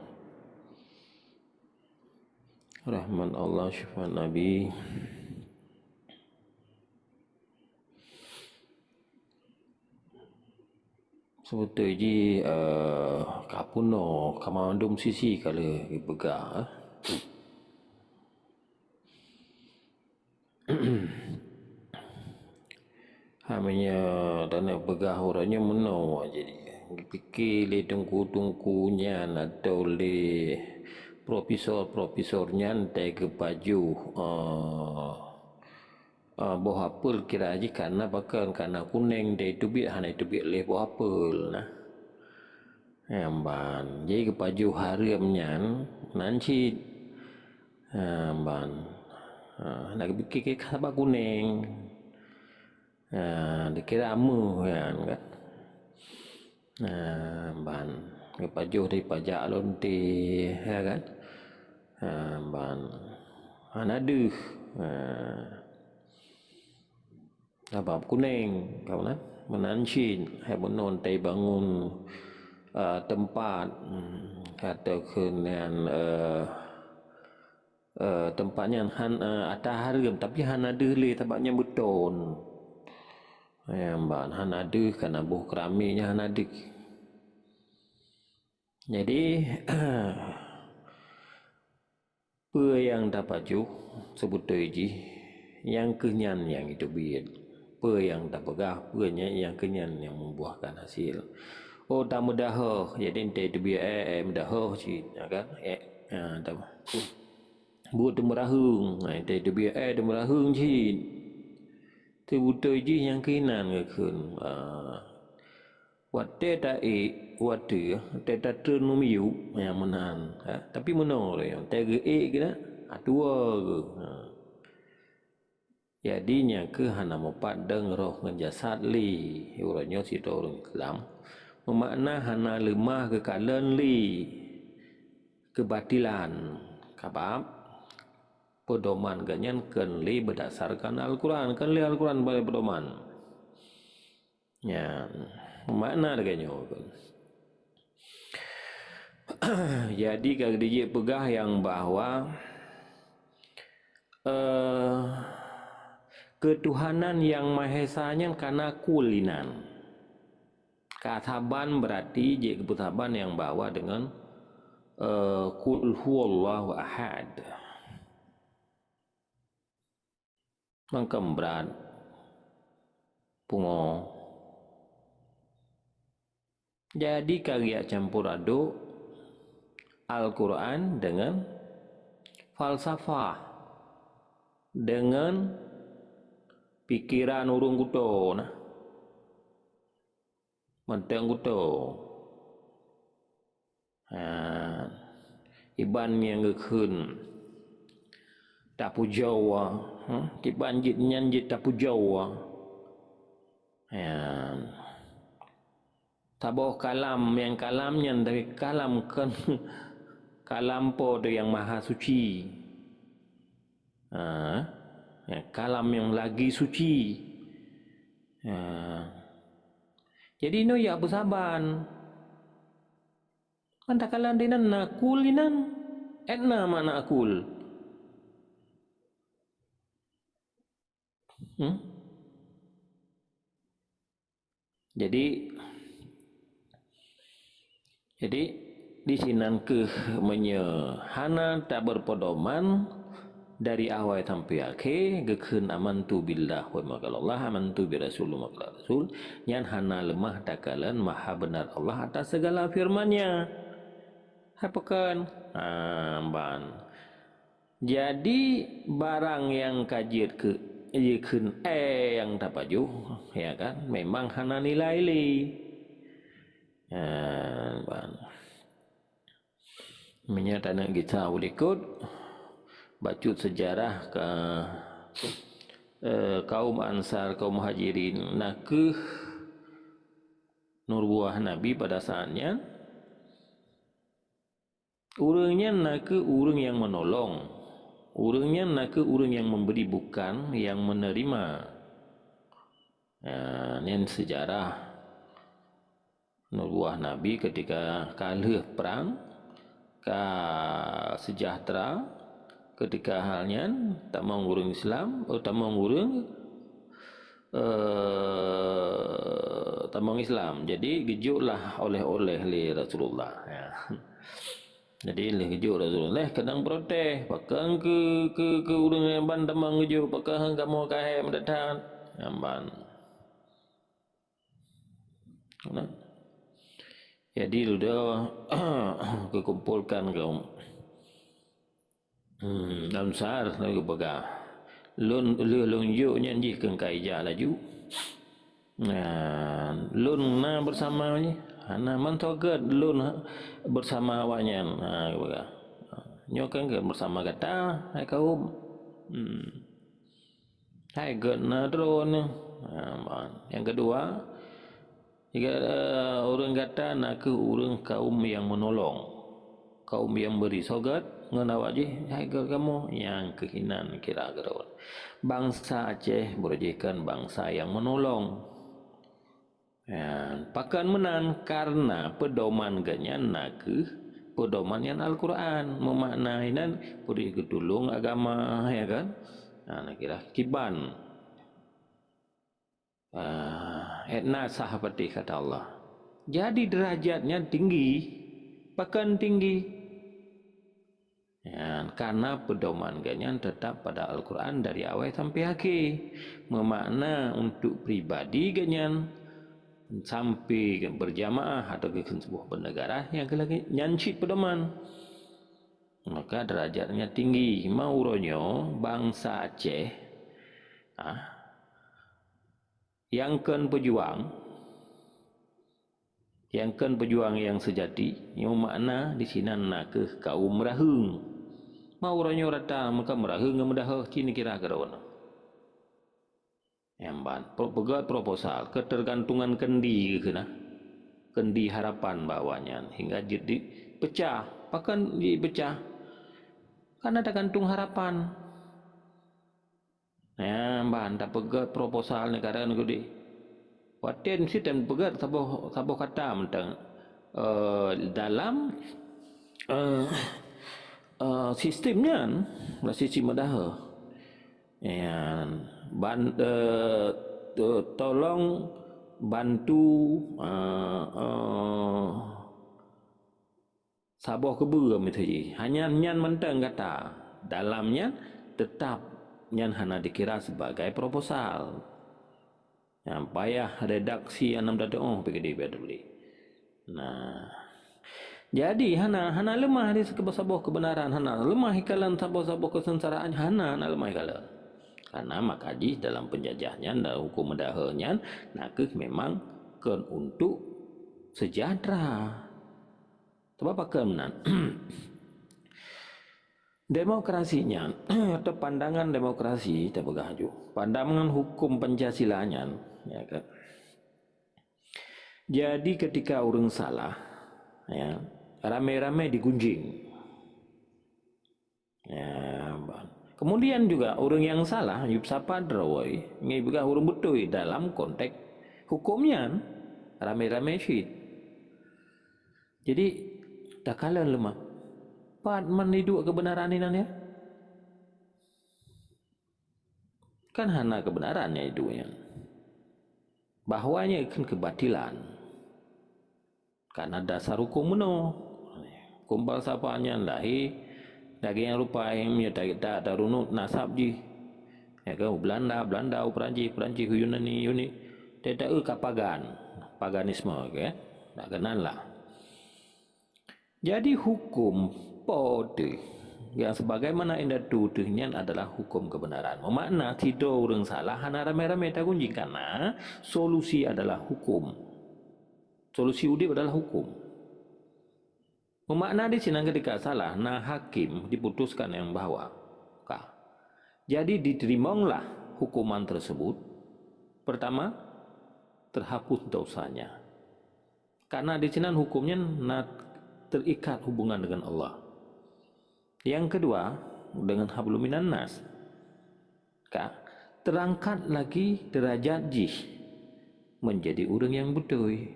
Rahmat Allah, syafaat Nabi. Sebetul jih, eh, ka peunoh, ka mandum sisi ka lheueh geupeugah, eh. Ha, meunyoe taneuk peugah uroe nyoe meunoe jadi, geupike lé teungku-teungku nyan atau lé profesor-profesor nyan teugeupajôh, eh, eh, boh apel kira jih kana pakon, kana kuneng teutubiet hana itubiet lé boh apel nah. Nyan ban, jadi geupajôh hareuem nyan nan cit. Ha, ban. Ha, hana geupike keu sabab kuneng. Ha, dikira ameuh nyan kan. Ha, ban. Geupajôh dari pajak lonte, ya kan. Ha, ban. Hana deuh. Ha. Sabab kuneng, kawan, meunan cit, hai bunoe taibangun, eh, teumpat, hmm, atau keu nyan, eh, eh, teumpat nyan han, eh, ata hareuem, tapi hana deuh lé, sabab nyan beuton. Nyan ban, hana deuh, kana boh keurami nyan hana deuh. Jadi, peue nyang tapajoh seubeutôi jih, nyang kheueh nyan nyang jiteubiet. Peue nyang tapeugah, peue nyang, nyang kheueh nyan nyang meubuahkan hasil. Oh, tameudahoh, jadi teubiet, eh, eh, meudahoh cit, ya kan? Eh, eh, tam-, buet teumeuraheueng, eh, teubiet, eh, teumeuraheueng cit. Seubeutôi jih nyang kheueh nyan geukheun, ah, watée taék, watée, watée tatreun u miyueb nyang meunan, ha. Tapi meunoe lagée nyoe, watée geuék keunan, atuwoe geuh, ha. Jadi, nyang kheueh hana meupat deungon roh ngon jasad lé. Uroe nyoe sidroe ureuëng Islam meumakna hana leumah geukalon lé keubatilan, sabab peudoman geuh nyan kon lé beudasarkan Al-Quran, kon lé Al-Quran sebagai peudoman. Nyan, makna lagée nyoe. Jadi, ka geujeuet peugah nyang bahwa, eh, keutuhanan Nyang Maha Esa nyan kana kul inan. Ka saban, berarti jeuet geupeusaban nyang bahwa deungon, eh, Qul huwallahu ahad. Mangkam brat pungo. Jadi, ka geujak campur aduk Al-Quran deungon falsafah, deungon pikeran ureuëng kuto na. Mantong kuto. Ha, iban nyang geukheun tapujoe, ha, iban jeuet nyan jeuet tapujoe. Ha. Saboh kalam, nyang kalam nyan dari kalam kon kalam Po teu Nyang Maha Suci. Ha, ya, kalam nyang lagi suci. Ha. Jadi, nyoe ya beusaban. Mantakalon dinan na kul inan, et na makna akul. Hmm? Jadi, jadi, disinan kheueh meunyoe hana tabeurpeudoman dari awai sampai akhé, geukheun amantu billah wa ma qala Allah, amantu bi rasul wa ma qala rasul, nyan hana leumah takalon maha beunar Allah atas segala firman-Nya. Hai pakon? Ha, ban. Jadi, barang nyang ka jeuet keu, jikheun, eh, nyang tapajoh, ya kan, memang hana nilai lé. Nyan, ban. Meunyoe taneuk gisa u likot, bacut seujarah ka, eh, kaum Ansar, kaum Muhajirin, nakeuh nubuah Nabi pada saat nyan, ureuëng nyan nakeuh ureuëng nyang meunolong. Ureuëng nyan nakeuh ureuëng nyang memberi, bukan nyang menerima. Nah, nyan seujarah nubuah Nabi ketika ka lheueh prang, ka seujahteura, ketika hal nyan tamong ureuëng Islam, oh, tamong ureuëng, eh, tamong Islam. Jadi, geujoklah oleh-oleh lé Rasulullah. Ya. Jadi, lheueh geujok Rasulullah, kadang protes, "Pakon keu, keu, keu ureuëng ban tamong geujok, pakon kamoe ka hék meudat-that?" Nyan ban. Nah. Jadi, dudoe geukumpolkan kaum, hmm, Ansar, laju geupeugah, "Lôn, lheueh lôn jok nyan jih keu ka ijak laju. Nah, lôn na beusama jih, hana mantong gét lôn beusama awaknyan." Ha, geupeugah. "Nyoe kan gét beusama gata, hai kaum." Hmm. Hai gét na droeneuh. Ha, ban. Nyang keudua, jika, eh, ureuëng gata nakeuh ureuëng kaum nyang meunolong, kaum nyang bri soe gét ngon awak jih, hai gét kamoe, nyang keuh inan kira keudroe. Bansa Aceh beureueh jih kon bansa nyang meunolong. Ya, pakon meunan? Kareuna peudoman geuh nyan nakeuh peudoman nyan Al-Quran, meumakna inan peureueh geutulông agama, ya kan? Nah, nakira kiban. Ah, et na sah patéh kata Allah. Jadi, deurajat nyan tinggi. Pakon tinggi? Ya, karena pedoman geuh nyan tetap pada Al-Quran dari awai sampai akhé. Memakna untuk pribadi geuh nyan sampai berjamaah atau ke sebuah bernegara yang lagi nyan cit pedoman. Maka derajatnya tinggi. Ma uroe nyoe bansa Aceh, ah, nyang kheun peujuang, nyang kheun peujuang nyang seujati, nyoe makna disinan nakeuh kaum meuraheueng. Ma uroe nyoe rata meuka meuraheueng ngon meudaheueh cit neukira keudroe nyoe. Nyang ban, pro-, peugét proposal, ketergantungan kendi keuh na. Kendi harapan bak awaknyan hingga jeuet dipeucah. Pakon jipeucah? Karena tagantung harapan. Nyang ban tapeugét proposal neukira keudeh. Watèe meusti tapeugét saboh, saboh kata mantong, eh, dalam, eh, eh, sistem nyan, sistem meudaheueh. Nyan, ban-, eh, to-, tolong bantu, eh, eh, saboh keubeue meuteujih. Hanya nyan mantong gata. Dalam nyan teutap nyan hana dikira sebagai proposal. Nyang payah redaksi nyang na teu'oh P K D P W. Nah. Jadi hana, hana leumah di saboh-saboh keubeunaran, hana leumah ikalon saboh-saboh keuseungsaraan, hana, hana leumah ikalon. Karena maka jih dalam peunjajah nyan dan huköm meudaheueh nyan nakeuh memang kon untuk seujahteura. Sabab pakon meunan? Demokrasi nyan, atau pandangan demokrasi, tapeugah ju, pandangan huköm Pancasila nyan, ya kan? Jadi, ketika ureuëng salah, ya, ramé-ramé digunjing. Ya, ban. Kemudian juga, ureuëng nyang salah, yub sapa droe, ngipeugah ureuëng beutôi dalam konteks huköm nyan, ramé-ramé cit. Jadi, takalon leumah. Pat man iduek keubeunaran inan, ya? Kan hana keubeunaran nyang iduek nyan. Bahwa nyan kon keubatilan. Karena dasar huköm meunoe. Huköm falsafah nyan lahé lagée nyang rupa nyang meunyoe ta-, ta-, tarunut nasab jih. Ya kan, u Belanda, Belanda, u Perancis, Perancis, u Yunani, Yunani. Teuta eu ka pagan, paganisme, kan? Nak keunan lah. Jadi, huköm po teuh nyang sebagaimana indatu teuh nyan adalah huköm keubeunaran. Meumakna, sidroe ureuëng salah hana ramé-ramé tagunjing, karena solusi adalah huköm. Solusi udeb adalah huköm. Meumakna disinan ketika salah, na hakém diputuskan nyang bahwa ka. Jadi, diteurimonglah huköman tersebut. Pertama, terhapus dosanya. Karena disinan huköm nyan na terikat hubungan dengan Allah. Yang kedua, dengan hablum minan nas. Ka, terangkat lagi derajat jih menjadi ureuëng nyang beutôi.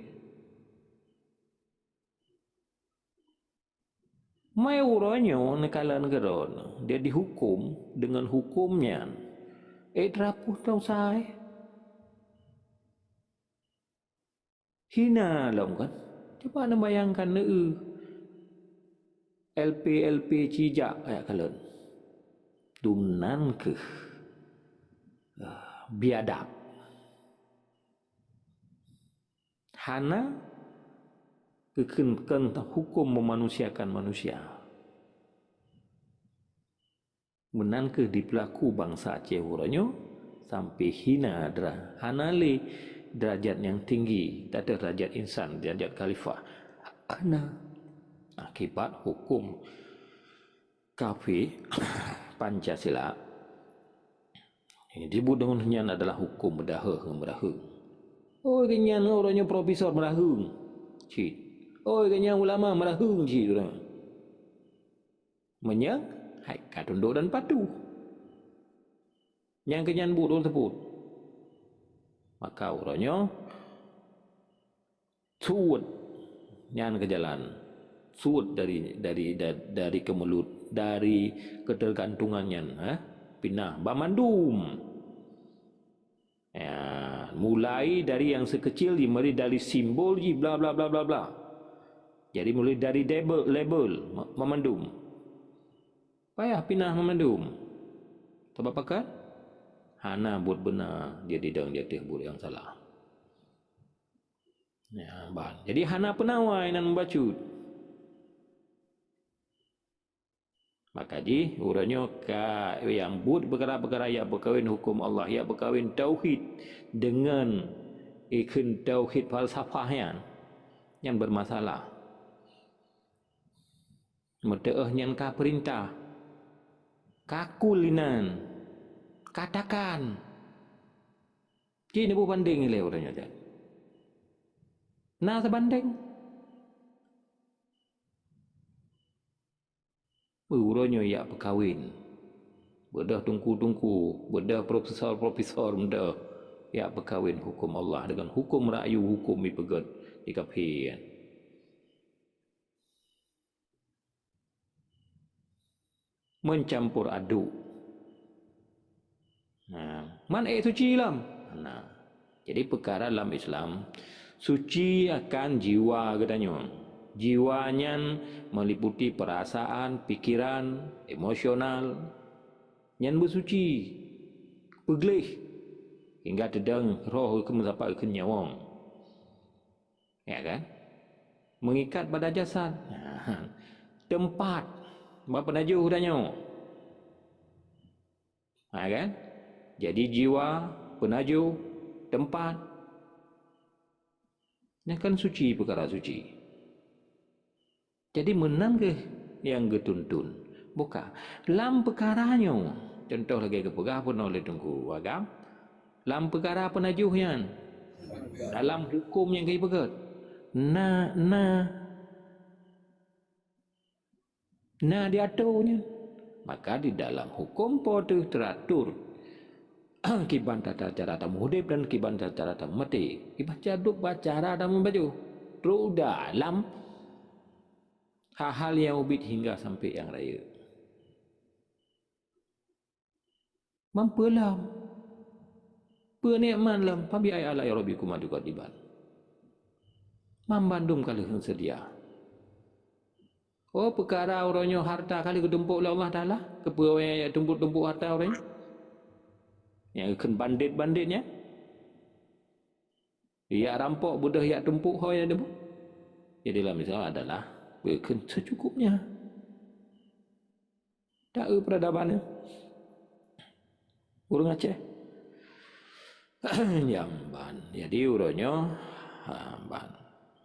Mai uroe nyoe neukalon keudroe, dia dihuköm dengan huköm nyan. Eh, teurapôh tau sai. Hina lom kan? Cuba neubayangkan, neueu. L P, L P cijak jak kalon. Dumnan keuh, ah, biadab. Hana keukeun-keun huköm meumanusiakan manusia. Meunan keuh dipeulaku bansa Aceh uroe nyoe, sampai hina dra-, hana lé derajat nyang tinggi, ateueh derajat insan, derajat khalifah. Hana. Akibat huköm kafé Pancasila. Nyang dibuet deungon nyan adalah huköm meudaheueh ngon meuraheueng. Oh, geuhnyan uroe nyoe profesor meuraheueng cit. Oh, geuhnyan ulama meuraheueng cit ureuëng. Meunyoe hai ka tundok dan patuh. Nyang keu nyan buet ulôn seupôt. Maka uroe nyoe suet nyan keu jalan. Suet dari, dari, da-, dari keumulut, dari ketergantungan nyan, eh, pinah banmandum. Ya, mulai dari nyang sikeucil jih, mulai dari simbol jih, bla, bla, bla, bla, bla. Jadi mulai dari label, label ma-, mamandum. Payah pinah mamandum. Sabab pakon? Hana buet beuna jididong di ateueh buet nyang salah. Ya, ban. Jadi hana peunawa inan mubacut. Maka jih, uroe nyoe ka nyang buet peukara-peukara jak peukawen huköm Allah, jak peukawen tauhid deungon ikheun tauhid falsafah nyan, nyan beumasalah. Meuteu'oh nyan ka peurintah. Ka kul inan. Katakan. Ci neuboh bandeng ilée uroe nyoe nyan. Na teubandeng. Uroe nyoe jak peukawen. Beudôh teungku-teungku, beudôh profesor-profesor, beudôh jak peukawen huköm Allah deungon huköm rayu, huköm ipeugét di kafé nyan. Meucampur aduk. Nah, man ék suci lom. Nah, jadi peukara lam Islam, suci akan jiwa geutanyoe. Jiwa nyan meliputi perasaan, pikiran, emosional. Nyan beusuci, peugleh, hingga teudong roh keu meusapat keu nyawöng. Ya kan? Mengikat pada jasad. Teumpat bak peunajoh tanyoe. Ha kan? Jadi jiwa, peunajoh, teumpat. Nyan kan suci, peukara suci. Jadi meunan kheueh nyang geutuntun. Buka. Lam peukara nyoe, contoh lagée geupeugah peunoh lé Teungku Agam, lam peukara peunajoh nyan, dalam huköm nyang geupeugét, na, na, na diatur nyan. Maka di dalam huköm Po teuh teuratur kiban tata cara tamuhudeb dan kiban tata cara tamumaté. Kiban cadub ba cara tamubajoh. Trok dalam hal-hal nyang ubit hingga sampai nyang rayeuk. Mampeue lom. Peue nikmat lom, "Fabi ayyi ala'i rabbikuma tukadziban." Ban bandum ka lheueh seudia. Oh, peukara uroe nyoe harta ka lheueh geutumpôk lé Allah Taala, keupeue nyang jak tumpôk-tumpôk harta uroe nyoe? Nyang geukheun bandét-bandét nyan? Jak rampok beudôh jak tumpôk ho nyang teuboh. Jadi lam Islam adalah geukheun secukupnya. Taeu peuradaban nyoe. Ureuëng Aceh. Nyang ban. Jadi uroe nyoe, ha, ban.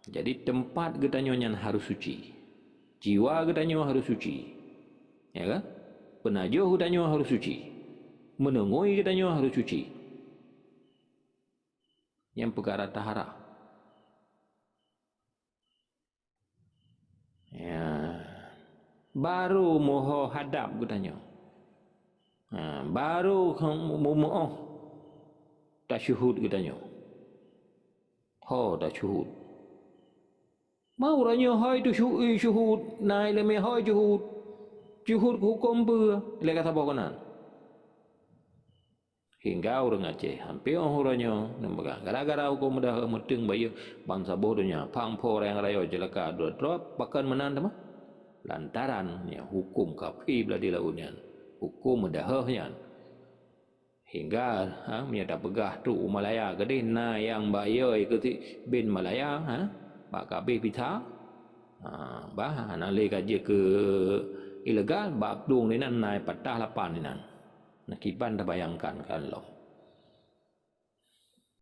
Jadi teumpat geutanyoe nyan harôh suci. Jiwa geutanyoe harôh suci. Ya kan? Peunajoh geutanyoe harôh suci. Meuneungui geutanyoe harôh suci. Nyang peukara tahara. Ya. Baru meuho hadab geutanyoe. Ha, baru meumeuoh tasyuhud geutanyoe. Ho tasyuhud. Mau uroe nyoe hôi tasyuhud, na iéleumé hôi syuhud. Syuhud huköm peue? Lé ka saboh keunan. Hingga ureuëng Aceh hampé óh uroe nyoe neupeugah gara-gara huköm meudahoe meuteueng bayeue bansa boh donya, phang pho rayang rayoe ceulaka droe-droe pakon meunan teuma? Lantaran nyan huköm kafé blah di laôt nyan, huköm meudahoe nyan. Hingga, ha, meunyoe tapeugah trok u Malaya keudeh na nyang bayeue keu si bin Malaya, ha, bak kabeh pita, ha, bah hana lé ka jeuet keu ilegal, bak plueng dinan na patah lapan dinan. Nah, kiban tabayangkan kan lom.